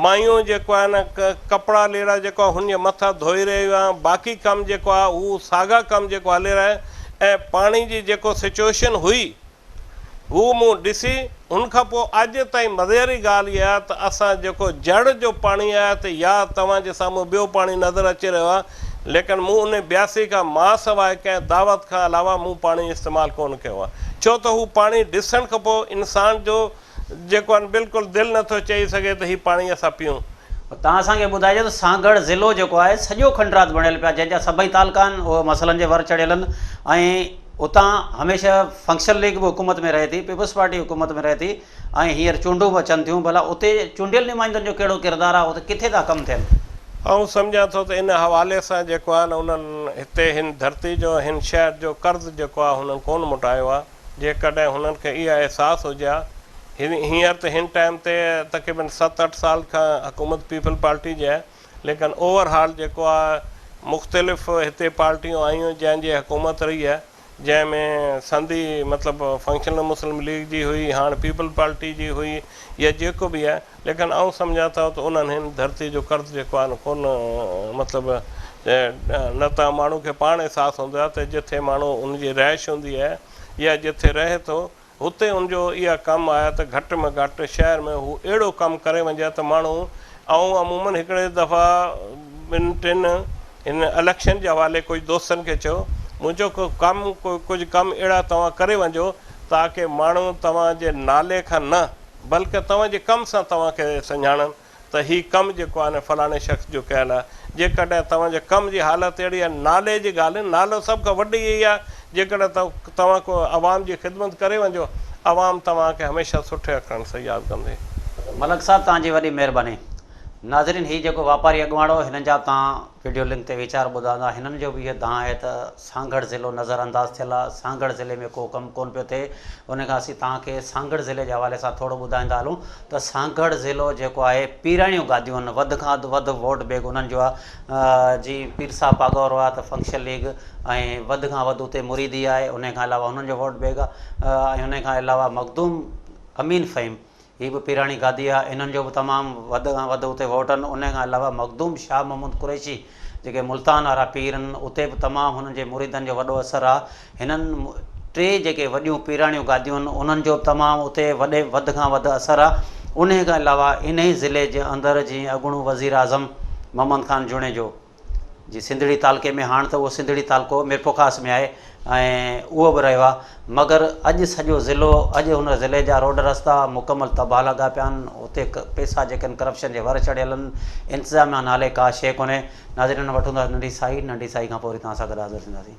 مايون جيڪو آهي نه ڪپڙا ليڙا جيڪو آهي هن جي مٿان ڌوئي رهيون آهن باقي ڪم جيڪو آهي هو ساڳا ڪم جيڪو هلي رهيا آهن ۽ پاڻي جي جيڪو سچوئيشن هئي هو مون ڏسي ان کان پوء اڄ تائين مزي واري ڳالهه اها آهي ته اسان جيڪو جڙ جو پاڻي آهي ته يا توهان جي سامهون ٻيو پاڻي نظر اچي رهيو آهي ليڪن مون ان 82 کان مان سواء ڪنهن دعوت کان علاوه مون پاڻي استعمال ڪونه ڪيو آهي ڇو ته هو پاڻي ڏسڻ کان پوء انسان جو جيڪو آهن بلڪل دل نه ٿو چئي سگهي ته هي پاڻي اسان پيئون. توهان اسان کي ٻڌائجو ته سانگهڙ ضلعو جيڪو آهي سڄو کنڊرات بڻيل پيو آهي جنهن جا سڀئي تعلقا آهن اهي مسئلن جي ور چڙهيل آهن ۽ اتان هميشه فنڪشنل ليگ به حڪومت ۾ رهي ٿي، پيپلز پارٽي حڪومت ۾ رهي ٿي ۽ هينئر چونڊون به اچن ٿيون، ڀلا اتي چونڊيل نمائندن جو ڪهڙو ڪردار آهي، اتي ڪٿي ٿا ڪم ٿين؟ آئون سمجهان ٿو ته ان حوالي سان جيڪو آهي نه انهن هتي هن ڌرتي جو هن شهر جو قرض جيڪو آهي هنن ڪونه موٽايو آهي، جيڪڏهن هنن کي اها احساس هجي ها هينئر ته هن ٽائيم تي تقريبن ست اٺ سال کان حڪومت پيپلز پارٽي جي آهي ليڪن اوور هال جيڪو آ مختلف هتي پارٽيون آيون جنهن جي حڪومت رهي آ جنهن ۾ سنڌي مطلب فنڪشنل مسلم ليگ جي هئي هاڻ پيپلز پارٽي جي هئي يا جيڪو به آ ليڪن آئون سمجهان ٿو ته انهن هن ڌرتي جو قرض جيڪو آ نه ڪونه مطلب نه ته ماڻهو کي پاڻ احساس هوندو آ ته جٿي ماڻهو ان جي رهائش هوندي آ يا جٿي رهي ٿو هتي ان جو اها ڪم آهي ته گهٽ ۾ گهٽ شهر ۾ هو اهڙو ڪم ڪري وڃي ته ماڻهو آئون عموماً هڪڙي دفعا ٻن ٽن هن اليڪشن جي حوالي ڪجهه دوستن کي چيو مون چيو ڪو ڪم ڪجهه ڪم اهڙا توهان ڪري وڃجو تاڪه ماڻهو توهان جي نالي کان نه بلڪه توهان جي ڪم سان توهان کي سڃاڻن ته هي ڪم جيڪو آهي نه فلاڻي شخص جو ڪيل آهي، جيڪڏهن توهان جي ڪم جي حالت اهڙي آهي، نالي جي ڳالهه نه، نالو سڀ کان وڏي اها آهي، جيڪڏهن توهان ڪو عوام جي خدمت ڪري وڃو، عوام توهان کي هميشه سٺي اکرن سان ياد ڪندي. ملڪ صاحب توهان جي وڏي مهرباني. ناظرين هي جيڪو واپاري اڳواڻ هو هنن جا به توهان وڊيو لنڪ تي ويچار ٻڌا هنن جو به اهو دانهن آهي ته سانگهڙ ضلعو نظر انداز ٿيل آهي، سانگهڙ ضلعي ۾ ڪو ڪم ڪونه پيو ٿئي، ان کان اسين توهان کي سانگهڙ ضلعي جي حوالي سان ٿورو ٻڌائيندا هلون ته سانگهڙ ضلعو جيڪو آهي پيراڻيون گاديون آهن وڌ کان وڌ ووٽ بيگ انهن جو آهي جي پير صاحب پاڳارو آهي ته فنڪشنل ليگ ۽ وڌ کان وڌ اتي مريدي آهي ان کان علاوه انهن جو ووٽ بيگ آهي ۽ ان کان علاوه مخدوم امين فهيم هي به پيراڻي گادي آ انهن جو به تمام وڌ کان وڌ اتي ووٽ آهن انهي کان علاوه مخدوم شاهه محمود قريشي جيڪي ملتان وارا پير آهن اتي به تمام هنن جي مريدن جو وڏو اثر آ هنن ٽي جيڪي وڏيون پيراڻيون گاديون آهن انهن جو به تمام اتي وڏي وڌ کان وڌ اثر آ انهي کان علاوه انهي ضلعي جي اندر جيئن اڳوڻو وزير اعظم محمد خان جوڻيجو جي سنڌڙي تعلقي ۾ هاڻ ته اهو سنڌڙي تعلقو ميرپورخاص ۾ آهي ۽ اهو به رهيو آهي مگر اڄ سڄو ضلعو اڄ هن ضلعي جا روڊ رستا مڪمل تباهه لڳا پيا آهن اتي پئسا جيڪي آهن ڪرپشن جي ور چڙهيل آهن انتظاميا نالي ڪا شيء ڪونهي ناظرين وٺون ٿا ننڍي ساهي ننڍي ساهي کان پوء وري توهان سان گڏ حاضر ٿينداسين.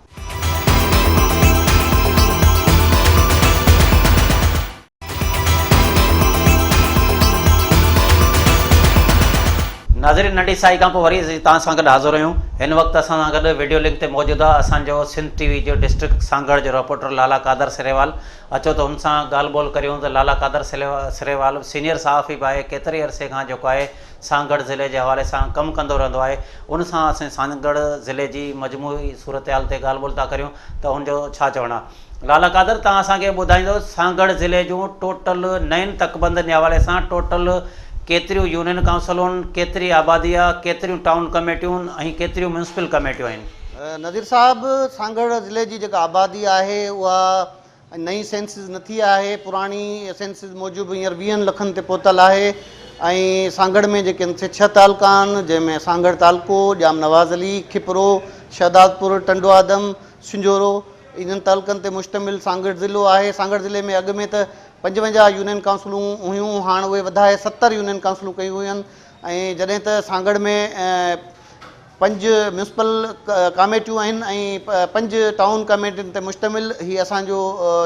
ناظرين ننڍي سائي کان پوء وري اسين توهان سان گڏ حاضر آهيون هن وقت اسان سان گڏ وڊيو لنڪ تي موجود آهي اسان جو سنڌ ٽي وي جو ڊسٽرڪٽ سانگهڙ جو رپورٽر لالا قادر سريوال اچو ته هن سان ڳالهه ٻولهه ڪريون ته لالا قادر سريوال سينيئر صحافي به آهي ڪيتري عرصي کان جيڪو آهي سانگهڙ ضلعي جي حوالي سان ڪم ڪندو رهندو آهي ان سان اسين سانگهڙ ضلعي جي مجموعي صورتحال تي ڳالهه ٻولهه ٿا ڪريون ته هن جو ڇا چوڻ آهي لالا قادر توهان اسان کي ٻڌائيندو سانگهڙ ضلعي جون ٽوٽل نين تڪبندن جي حوالي سان ٽوٽل ڪيتريون يونين ڪائونسلون ڪيتري آبادي آ ڪيتريون ٽائون ڪميٽيون ۽ ڪيتريون ميونسپل ڪميٽيون آهن. نذير صاحب سانگهڙ ضلعي جي جيڪا آبادي آهي اها نئين سينسز نه ٿي آهي پراڻي سينسز موجب هينئر ويهن لکن تي پهتل آهي ۽ سانگهڙ ۾ جيڪي آهن سي ڇهه تعلقا آهن جنهن ۾ سانگهڙ تعلقو، ڄام نواز علي، کپرو، شهدادپور، ٽنڊوآدم، سنجهورو، انهن تعلقن تي مشتمل سانگهڙ ضلعو آهي. سانگهڙ ضلعي ۾ اڳ ۾ ته 55 يونين ڪائونسلون هيون، هاڻ اهي وڌائي 70 يونين ڪائونسلون ڪيون ويون آهن ۽ جڏهن ته سانگهڙ ۾ پنج ميونسپل ڪاميٽيون آهن ۽ پنج ٽائون ڪاميٽين تي مشتمل هي اسان جو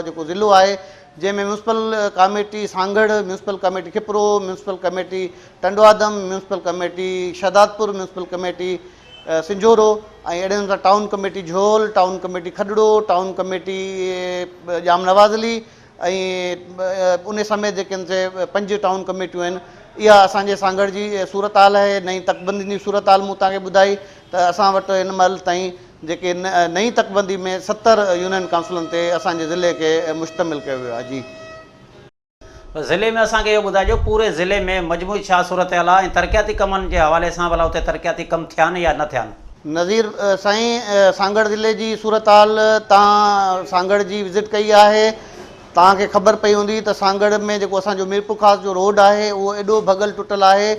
جيڪو ضلعو آهي جنهن ۾ municipal committee Sanghar, municipal committee Khipro, municipal committee Tando Adam, municipal committee Shahdadpur, municipal committee Sanjhoro ۽ اهڙي نموني سان town committee Jhol, town committee Khadro, town committee Jam Nawaz Ali ۽ ان سميت جيڪي آهن سي پنج ٽائون ڪميٽيون آهن. اها اسان جي سانگهڙ جي صورتحال آهي. نئين تڪبندين جي صورتحال مون توهان کي ٻڌائي ته اسان وٽ هن مهل تائين جيڪي نئين تڪبندي ۾ 70 يونين ڪائونسلن تي اسان جي ضلعي کي مشتمل ڪيو ويو آهي. جي. ضلعي ۾ اسان کي اهو ٻڌائجو پوري ضلعي ۾ مجموعي ڇا صورتحال آهي ۽ ترقياتي ڪمن جي حوالي سان ڀلا اتي ترقياتي ڪم ٿيا آهن يا نه ٿيا آهن؟ نذير سائين سانگهڙ ضلعي جي صورتحال توهان سانگهڙ جي وزٽ ڪئي آهي توهان کي خبر پئي هوندي ته سانگهڙ ۾ جيڪو اسان جو ميرپورخاص جو روڊ آهي اهو ايڏو ڀڳل ٽٽل آهي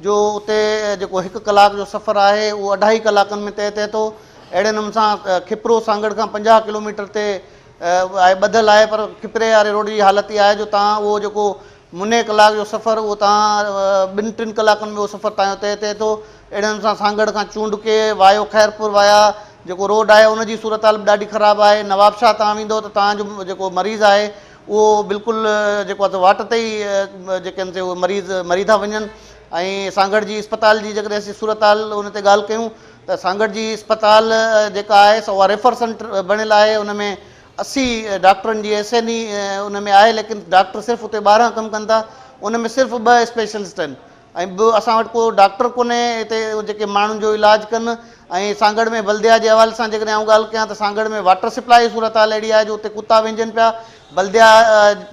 جو اتي جيڪو هڪ ڪلاڪ جو سفر آهي اهو اڍائي ڪلاڪن ۾ طئي ٿئي ٿو. اهڙي نموني سان کپرو سانگهڙ کان 50 ڪلوميٽر تي آهي ٻڌل آهي پر کپري واري روڊ جي حالت اها آهي جو توهان اهو جيڪو مني ڪلاڪ جو سفر اهو توهان ٻن ٽن ڪلاڪن ۾ اهو سفر توهان جو طئي ٿئي ٿو. اهڙي نموني سان سانگهڙ کان چونڊڪي وايو خيرپور وايا جيڪو روڊ آهي ان جي صورتحال به ڏاڍي خراب آهي. نوابشاهه توهان ويندو ته توهان جو جيڪو مريض آهي اهو بلڪل جيڪو آهي سو واٽ تي ئي جيڪي آهن سي اهي مريض مري ٿا وڃن ۽ سانگهڙ جي اسپتال جي جيڪڏهن اسين صورتحال ان تي ڳالهه ڪيون ته سانگهڙ جي اسپتال جيڪا آهي سو اها ريفر سينٽر بڻيل آهي ان ۾ 80 ڊاڪٽرن جي ايس اين اي ان ۾ آهي ليڪن ڊاڪٽر صرف اتي 12 ڪم ڪن ٿا ان ۾ صرف 2 اسپيشلسٽ آهن ۽ به اسان وٽ ڪو ڊاڪٽر ڪونهي هتي جيڪي ماڻهن جو علاج ڪن ۽ سانگهڙ ۾ بلديا جي حوالي سان جيڪڏهن آئون ڳالهه ڪيان ته سانگهڙ ۾ واٽر سپلاء جي صورتحال اهڙي آهي جو اتي ڪتا وهنجن پيا بلديا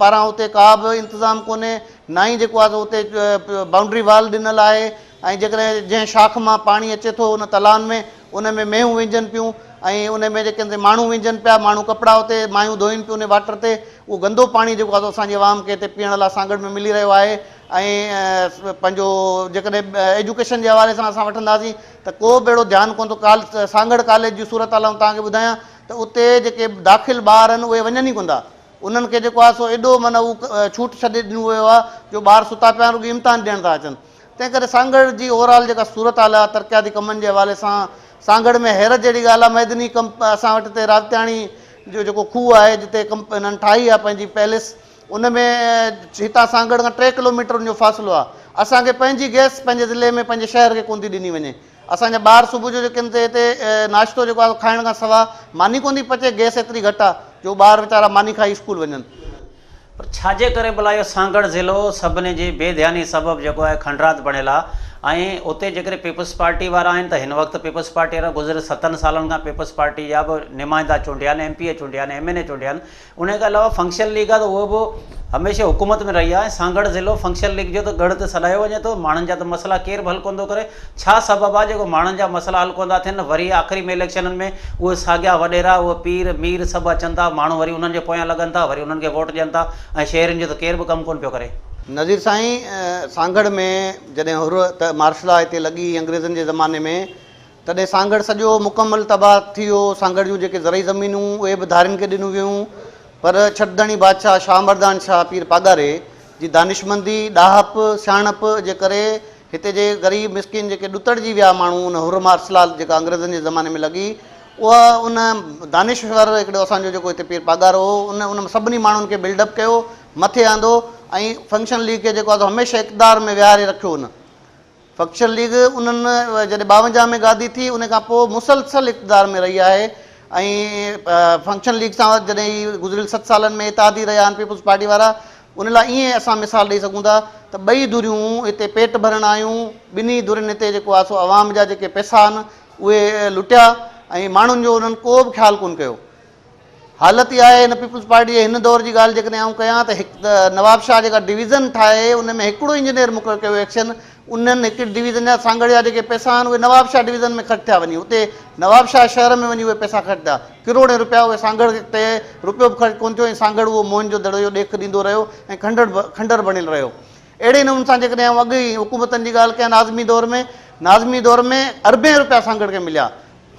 پاران اتي ڪا به انتظام ڪونهي نه ئي جيڪو آهي سو اتي بائونڊري وال ڏنل آهي ۽ جيڪڏهن جنهن شاخ مان پاڻي اچي ٿو ان تلائن ۾ ان ۾ مينهون وهنجن پيون ۽ ان ۾ جيڪي آهن سي ماڻهو وهنجن پيا ماڻهو ڪپڙا اتي مايون ڌوئن پيون ان واٽر تي اهو گندو پاڻي جيڪو آهي سو اسان جي عوام کي هتي پيئڻ لاء سانگهڙ ۾ ملي رهيو آهي ۽ پنهنجو جيڪڏهن ايجوڪيشن جي حوالي سان اسان وٺنداسين ته ڪو به اهڙو ڌيان ڪونه ٿو ڪال سانگهڙ ڪاليج جي صورت حال آئون توهان کي ٻڌايان ته اتي جيڪي داخل ٻار آهن اهي وڃن ئي ڪونه ٿا انهن کي جيڪو آهي سو ايڏو معنيٰ هو ڇوٽ ڇڏي ڏنو ويو آهي جو ٻار ستا پيا آهن رڳو امتحان ڏيڻ ٿا اچن تنهن ڪري سانگهڙ جي اوور آل جيڪا صورت حال آهي ترقياتي ڪمن جي حوالي سان سانگهڙ ۾ حيرت جهڙي ڳالهه آهي معدني ڪمپ اسان وٽ هتي راوتياڻي جو جيڪو کوهه آهي جتي ڪمپ هنن ٺاهي آهي پنهنجي پيلس ان ۾ هتان سانگهڙ کان 3 ڪلوميٽر ان جو فاصلو آهي. اسان کي پنهنجي گئس پنهنجي ضلعي ۾ پنهنجي شهر کي ڪونه ٿي ڏني وڃي. اسان جا ٻار صبح جو جيڪي هتي هتي ناشتو جيڪو آهي کائڻ کان سوا ماني ڪونه ٿي پچي، گئس ايتري گهٽ آهي جو ٻار ويچارا ماني کائي اسڪول وڃن. پر ڇاجي ڪري ڀلا اهو سانگهڙ ضلعو سڀني جي بي ڌياني سبب جيڪو آهي کنڊرات بڻيل آهي ۽ اتي جيڪڏهن پيپلز پارٽي وارا آهن ته هن وقت پيپلز پارٽي وارا گذريل ستن سالن کان پيپلز پارٽي جا به نمائندا چونڊيا آهن، ايم پي اي چونڊيا آهن، ايم اين اي چونڊيا آهن، انهيء کان علاوه فنڪشنل ليگ آهي ته اهو به هميشه حڪومت ۾ رهي آهي ۽ سانگهڙ ضلعو فنڪشنل ليگ جو ته ڳڙهه ته سڏايو وڃي ٿو، ماڻهن جا ته مسئلا ڪير به حل ڪونه ٿو ڪري، ڇا سبب آهي جيڪو ماڻهن جا مسئلا حل ڪونه ٿا ٿين، وري آخري ۾ اليڪشنن ۾ اهي ساڳيا وڏيرا، اهي پير، مير سڀ اچن ٿا، ماڻهو وري انهن جي پويان لڳن ٿا، وري انهن کي ووٽ ڏين ٿا ۽ شهرين جو ته ڪير به ڪم ڪونه پيو ڪري. نذير سائين سانگهڙ ۾ جڏهن حر ته مارشل لا هتي لڳي انگريزن جي زماني ۾ تڏهن سانگهڙ سڄو مڪمل تباهه ٿي ويو. سانگهڙ جون جيڪي زرعي زمينون اهي به ڌارين کي ڏنيون ويون. پر ڇٽ-ڌڻي بادشاهه شاهه مردان شاهه پير پاڳاري جي دانشمندي، ڏاهپ، سياڻپ جي ڪري هتي جي غريب مسڪين جيڪي ڏتڙجي ويا ماڻهو ان حر مارشل لا جيڪا انگريزن جي زماني ۾ لڳي اها ان دانشور هڪڙو اسان جو جيڪو هتي پير پاڳارو هو ان ان سڀني ماڻهن کي بلڊ اپ ڪيو مٿي آندو ۽ فنڪشنل ليگ کي جيڪو آهي سو هميشه اقتدار ۾ ويهاري رکيو ان فنڪشنل ليگ انهن جڏهن 52 ۾ گادي ٿي ان کان پوء مسلسل اقتدار ۾ رهي آهي ۽ فنڪشنل ليگ سان جڏهن هي گذريل 7 سالن ۾ اتحادي رهيا آهن پيپلز پارٽي وارا ان لاء ائين اسان مثال ڏئي سگهون ٿا ته ٻئي ڌريون هتي پيٽ ڀرڻ آيون ٻنهي ڌرين هتي جيڪو آهي سو عوام جا جيڪي پئسا آهن اهي لٽيا ۽ ماڻهن جو انهن ڪو به خيال ڪونه ڪيو. حالت اها آهي هن پيپلز پارٽي جي هن دور جي ڳالهه جيڪڏهن آئون ڪيان ته هڪ ته نوابشاهه جيڪا ڊويزن ٺاهي ان ۾ هڪڙو انجنيئر مقرر ڪيو ايڪشن انهن هڪ ڊويزن جا سانگهڙ جا جيڪي پئسا آهن اهي نوابشاهه ڊويزن ۾ خرچ ٿيا وڃي اتي نوابشاهه شهر ۾ وڃي اهي پئسا خرچ ٿيا ڪروڙين روپيا اهي سانگهڙ تي روپيو به خرچ ڪونه ٿيو ۽ سانگهڙ اهو موهن جو دڙو جو ڏيک ڏيندو رهيو ۽ کنڊر کنڊر بڻيل رهيو اهڙي نموني سان جيڪڏهن آئون اڳ ئي حڪومتن جي ڳالهه ڪيان ناظمي دور ۾ ناظمي دور ۾ اربين روپيا سانگهڙ کي مليا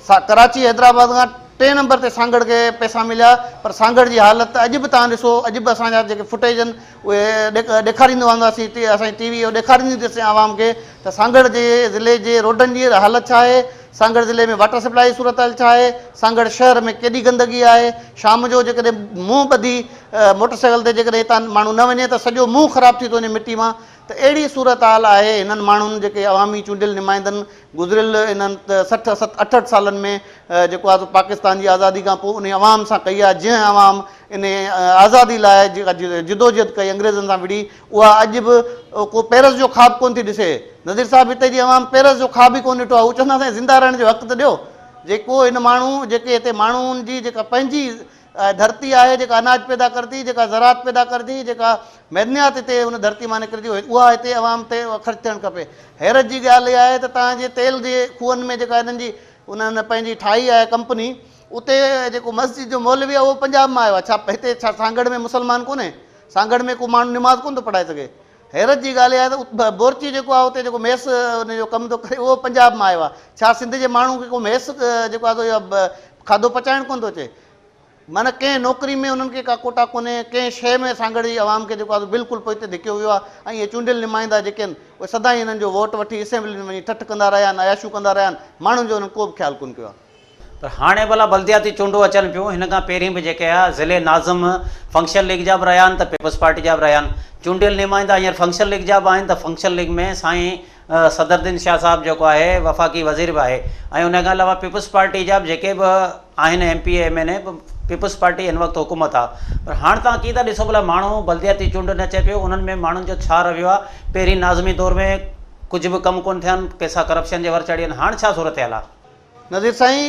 ڪراچي حيدرآباد کان ٽئين نمبر تي سانگهڙ کي پئسا مليا پر سانگهڙ جي حالت اڄ به توهان ڏسو اڄ به اسان جا جيڪي فوٽيج آهن اهي ڏيکاريندو هونداسين اسان جي ٽي وي اهو ڏيکاريندي اٿس عوام کي ته سانگهڙ جي ضلعي جي روڊن جي حالت ڇا آهي سانگهڙ ضلعي ۾ واٽر سپلائي جي صورتحال ڇا آهي سانگهڙ شهر ۾ ڪيڏي گندگي آهي شام جو جيڪڏهن منهن ٻڌي موٽر سائيڪل تي جيڪڏهن هتان ماڻهو نه وڃي ته سڄو منهن خراب ٿي ٿو وڃي مٽي مان ته اهڙي صورتحال آهي هنن ماڻهن جيڪي عوامي چونڊيل نمائندن گذريل انهن 60 68 سالن ۾ جيڪو آهي سو پاڪستان جي آزادي کان پوء انهي عوام سان ڪئي آهي جنهن عوام ان آزادي لاء جيڪا جدوجهد ڪئي انگريزن سان وڙهي اها اڄ به ڪو پيرس جو خواب ڪونه ٿي ڏسي. نذير صاحب هتي جي عوام پيرس جو خواب ئي ڪونه ڏٺو آهي. هو چوندا سائين زنده رهڻ جو حق ته ڏيو. جيڪو هن ماڻهو جيڪي هتي ماڻهن جي جيڪا پنهنجي ڌرتي آهي جيڪا اناج پيدا ڪري ٿي جيڪا زراعت پيدا ڪري ٿي جيڪا معدنيات هتي ان ڌرتي مان نڪري ٿي اها هتي عوام تي خرچ ٿيڻ کپي. حيرت جي ڳالهه اها آهي ته توهان جي تيل جي کوهن ۾ جيڪا هنن جي انهن پنهنجي ٺاهي آهي ڪمپني اتي جيڪو مسجد جو مولوي آهي اهو پنجاب مان آيو آهي ڇا هتي ڇا سانگهڙ ۾ مسلمان ڪونهي؟ سانگهڙ ۾ ڪو ماڻهو نماز ڪونه ٿو پڙهائي سگهي. حيرت جي ڳالهه اها آهي ته بورچي جيڪو آهي اتي جيڪو ميس ان جو ڪم ٿو ڪري اهو پنجاب مان آيو آهي. ڇا سنڌ جي ماڻهو کي ڪو ميس جيڪو آهي سو کاڌو پچائڻ ڪونه ٿو اچي؟ معنيٰ ڪنهن نوڪري ۾ انهن کي ڪا ڪوٽا ڪونهي، ڪنهن شيء ۾ سانگهڙ جي عوام کي جيڪو آهي سو بلڪل پوئتي ڌڪيو ويو آهي ۽ اهي چونڊيل نمائندا جيڪي آهن اهي سدائين انهن جو ووٽ وٺي اسيمبلين ۾ وڃي ٺٺ ڪندا رهيا آهن، عياشيون ڪندا رهيا آهن، ماڻهن جو انهن ڪو به خيال ڪونه ڪيو آهي. پر هاڻي ڀلا بلدياتي چونڊون اچن پيون، هن کان پهرين به جيڪي آ ضلعي ناظم فنڪشن ليگ جا به رهيا آهن ته پيپلز پارٽي جا به رهيا آهن، چونڊيل نمائندا هينئر فنڪشن ليگ جا به آهن ته فنڪشن ليگ ۾ سائين صدرالدين شاهه صاحب جيڪو آهي وفاقي وزير به آهي ۽ ان کان علاوه پيپلز پارٽي جا به جيڪي به آهن M P A M N A peoples party هن وقت حڪومت آ پر هاڻ توهان ڪيئن ٿا ڏسو ڀلا ماڻهو بلدياتي چونڊن اچي پيو انهن ۾ ماڻهن جو ڇا رويو آ پهرين ناظمي دور ۾ ڪجهه به ڪم ڪونه ٿيا آهن پئسا ڪرپشن جي ور چڙهي ويا آهن هاڻ ڇا صورتحال آ؟ نذير سائين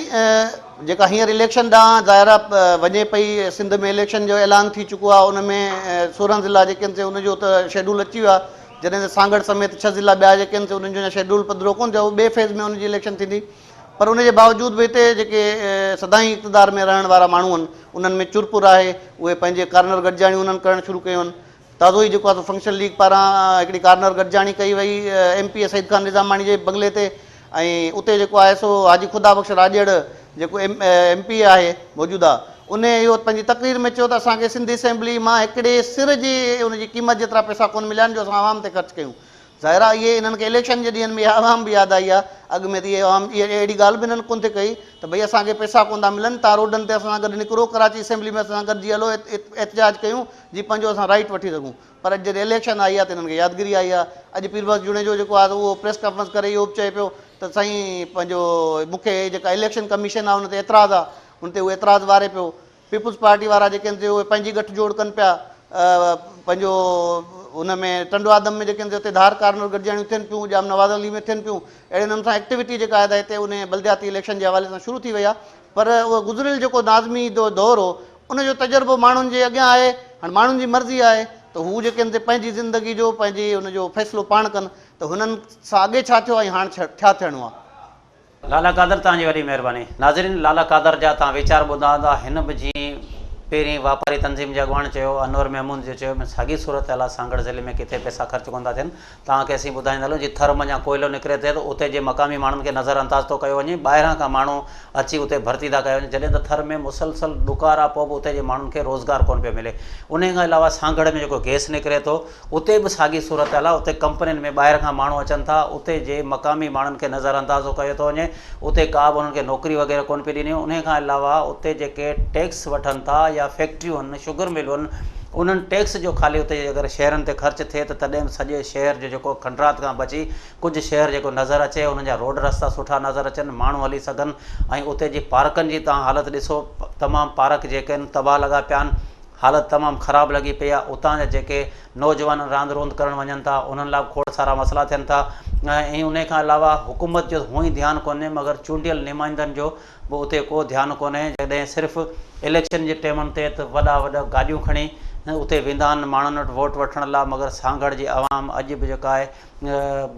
جيڪا هينئر اليڪشن ڏانهن ظاهر آ وڃي پئي سنڌ ۾ اليڪشن جو اعلان ٿي چڪو آ ان ۾ 16 ضلعا جيڪي آهن سي ان جو ته شيڊول اچي ويو آ جڏهن ته سانگهڙ سميت 6 ضلعا ٻيا جيڪي آهن سي انهن جو اڃا شيڊول پڌرو ڪونه ٿيو آ ٻئي فيز ۾ ان جي اليڪشن ٿيندي پر ان جي باوجود به هتي جيڪي سدائين اقتدار ۾ رهڻ وارا ماڻهو آهن انهن ۾ چرپر آهي اهي پنهنجي ڪارنر گڏجاڻيون انهن ڪرڻ شروع ڪيون آهن تازو ئي جيڪو آهي سو فنڪشن ليگ پاران هڪڙي ڪارنر گڏجاڻي ڪئي وئي M P A Saeed Khan Nizamani جي بنگلي تي ۽ اتي جيڪو آهي سو حاجي خدا بخش راڄڙ جيڪو ايم پي اي آهي موجوده ان اهو پنهنجي تقرير ۾ چيو ته اسان کي سنڌ اسيمبلي مان هڪڙي سر جي ان جي قيمت جيترا پئسا ڪونه مليا آهن جو اسان عوام تي خرچ ڪيون ظاهر آهي اهي انهن کي اليڪشن جي ڏينهن ۾ اها عوام به ياد آئي آهي اڳ ۾ ته اهي عوام اهڙي ڳالهه به انهن ڪونه ٿي ڪئي ته ڀئي اسان کي پئسا ڪونه ٿا ملن تان روڊن تي اسان سان گڏ نڪرو ڪراچي اسيمبلي ۾ اسان سان گڏجي هلو احتجاج ڪيون جي پنهنجو اسان رائيٽ وٺي سگهون پر اڄ جڏهن اليڪشن آئي آهي ته انهن کي يادگيري آئي آهي اڄ پير بخش جوڻيجو جيڪو آهي اهو پريس ڪانفرنس ڪري اهو به چئي پيو ته سائين پنهنجو مون کي جيڪا اليڪشن ڪميشن آهي ان تي اعتراض آهي ان تي اهو اعتراض واري پيو پيپلز پارٽي وارا جيڪي آهن سي اهي پنهنجي ڳٺ جوڙ ڪن پيا پنهنجو ان ۾ ٽنڊو آدم ۾ جيڪي آهن سي اتي ڌار ڪارنر گڏجاڻيون ٿين پيون ڄام نواز علي ۾ ٿين پيون اهڙي نموني سان ايڪٽيوٽي جيڪا آهي ته هتي ان بلدياتي اليڪشن جي حوالي سان شروع ٿي وئي آهي پر اهو گذريل جيڪو ناظمي جو دور هو ان جو تجربو ماڻهن جي اڳيان آهي هاڻي ماڻهن جي مرضي آهي ته هو جيڪي آهن سي پنهنجي زندگي جو پنهنجي ان جو فيصلو پاڻ ڪن ته هنن سان اڳي ڇا ٿيو ۽ هاڻ ڇا ٿيڻو آهي. لالا قادر توهان جي وڏي مهرباني. ناظرين لالا قادر جا توهان ويچار ٻڌا هوندا هن به جيئن پهرين واپاري تنظيم جي اڳواڻ چيو انور محمود جو چيو ۾ ساڳي صورتحال آهي سانگهڙ ضلعي ۾ ڪٿي پئسا خرچ ڪونه ٿا ٿين توهان کي اسين ٻڌائيندا هلون جي ٿر منجهان ڪوئلو نڪري ٿي ته اتي جي مقامي ماڻهن کي نظر انداز ٿو ڪيو وڃي ٻاهران کان ماڻهو اچي اتي ڀرتي ٿا ڪيا وڃن جڏهن ته ٿر ۾ مسلسل ڏڪار آهي پوء به اتي جي ماڻهن کي روزگار ڪونه پيو ملي انهي کان علاوه سانگهڙ ۾ جيڪو گئس نڪري ٿو اتي به ساڳي صورتحال آهي، اتي ڪمپنين ۾ ٻاهر کان ماڻهو اچن ٿا، اتي جي مقامي ماڻهن کي نظر انداز ڪيو ٿو وڃي، اتي ڪا به انهن کي نوڪري وغيره ڪونه پئي ڏني وڃي، انهي کان علاوه اتي جيڪي ٽيڪس وٺن ٿا يا فيڪٽريون آهن، شگر ملون آهن، انهن ٽيڪس جو خالي اتي اگر شهرن تي خرچ ٿئي ته تڏهن به سڄي شهر جو جيڪو کنڊرات کان بچي ڪجهه شهر جيڪو نظر اچي، انهن جا روڊ رستا سٺا نظر اچن، ماڻهو هلي سگهن ۽ اتي جي پارڪن جي توهان حالت ڏسو تمام پارڪ جيڪي آهن تباهه لڳا پيا آهن. حالت تمام خراب لڳي پئي آهي اتان جا جيڪي نوجوان راند روند ڪرڻ وڃن ٿا انهن لاء به کوڙ سارا مسئلا ٿين ٿا ۽ انهي کان علاوه حڪومت جو هونئن ڌيان ڪونهي مگر چونڊيل نمائندن جو به اتي ڪو ڌيان ڪونهي جڏهن صرف اليڪشن جي ٽيمن تي ته وڏا وڏا گاڏيون کڻي اتي ويندا آهن ماڻهن وٽ ووٽ وٺڻ لاء مگر سانگهڙ جي عوام اڄ به جيڪا آهي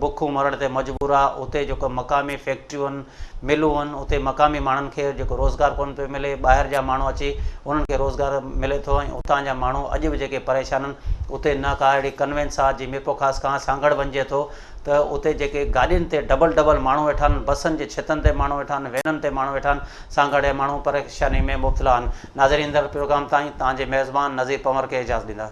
بکون مرڻ تي مجبور آ اتي جيڪو مقامي فيڪٽريون ان ملون ان اتي مقامي ماڻهن کي جيڪو روزگار ڪونه پيو ملي ٻاهر جا ماڻهو اچي انهن کي روزگار ملي ٿو ۽ اتان جا ماڻهو اڄ به جيڪي پريشان ان اتي نه ڪا اهڙي ڪنوينس آ جي ميرپورخاص کان سانگهڙ وڃجي ٿو ته اتي جيڪي گاڏين تي ڊبل ڊبل ماڻهو ويٺا آهن بسن جي ڇتن تي ماڻهو ويٺا آهن وينن تي ماڻهو ويٺا آهن سانگهڙ جا ماڻهو پريشاني ۾ مبتلا آهن ناظرين ايندڙ پروگرام تائين توهان جي ميزبان نذير پنور کي اجازت ڏيندا.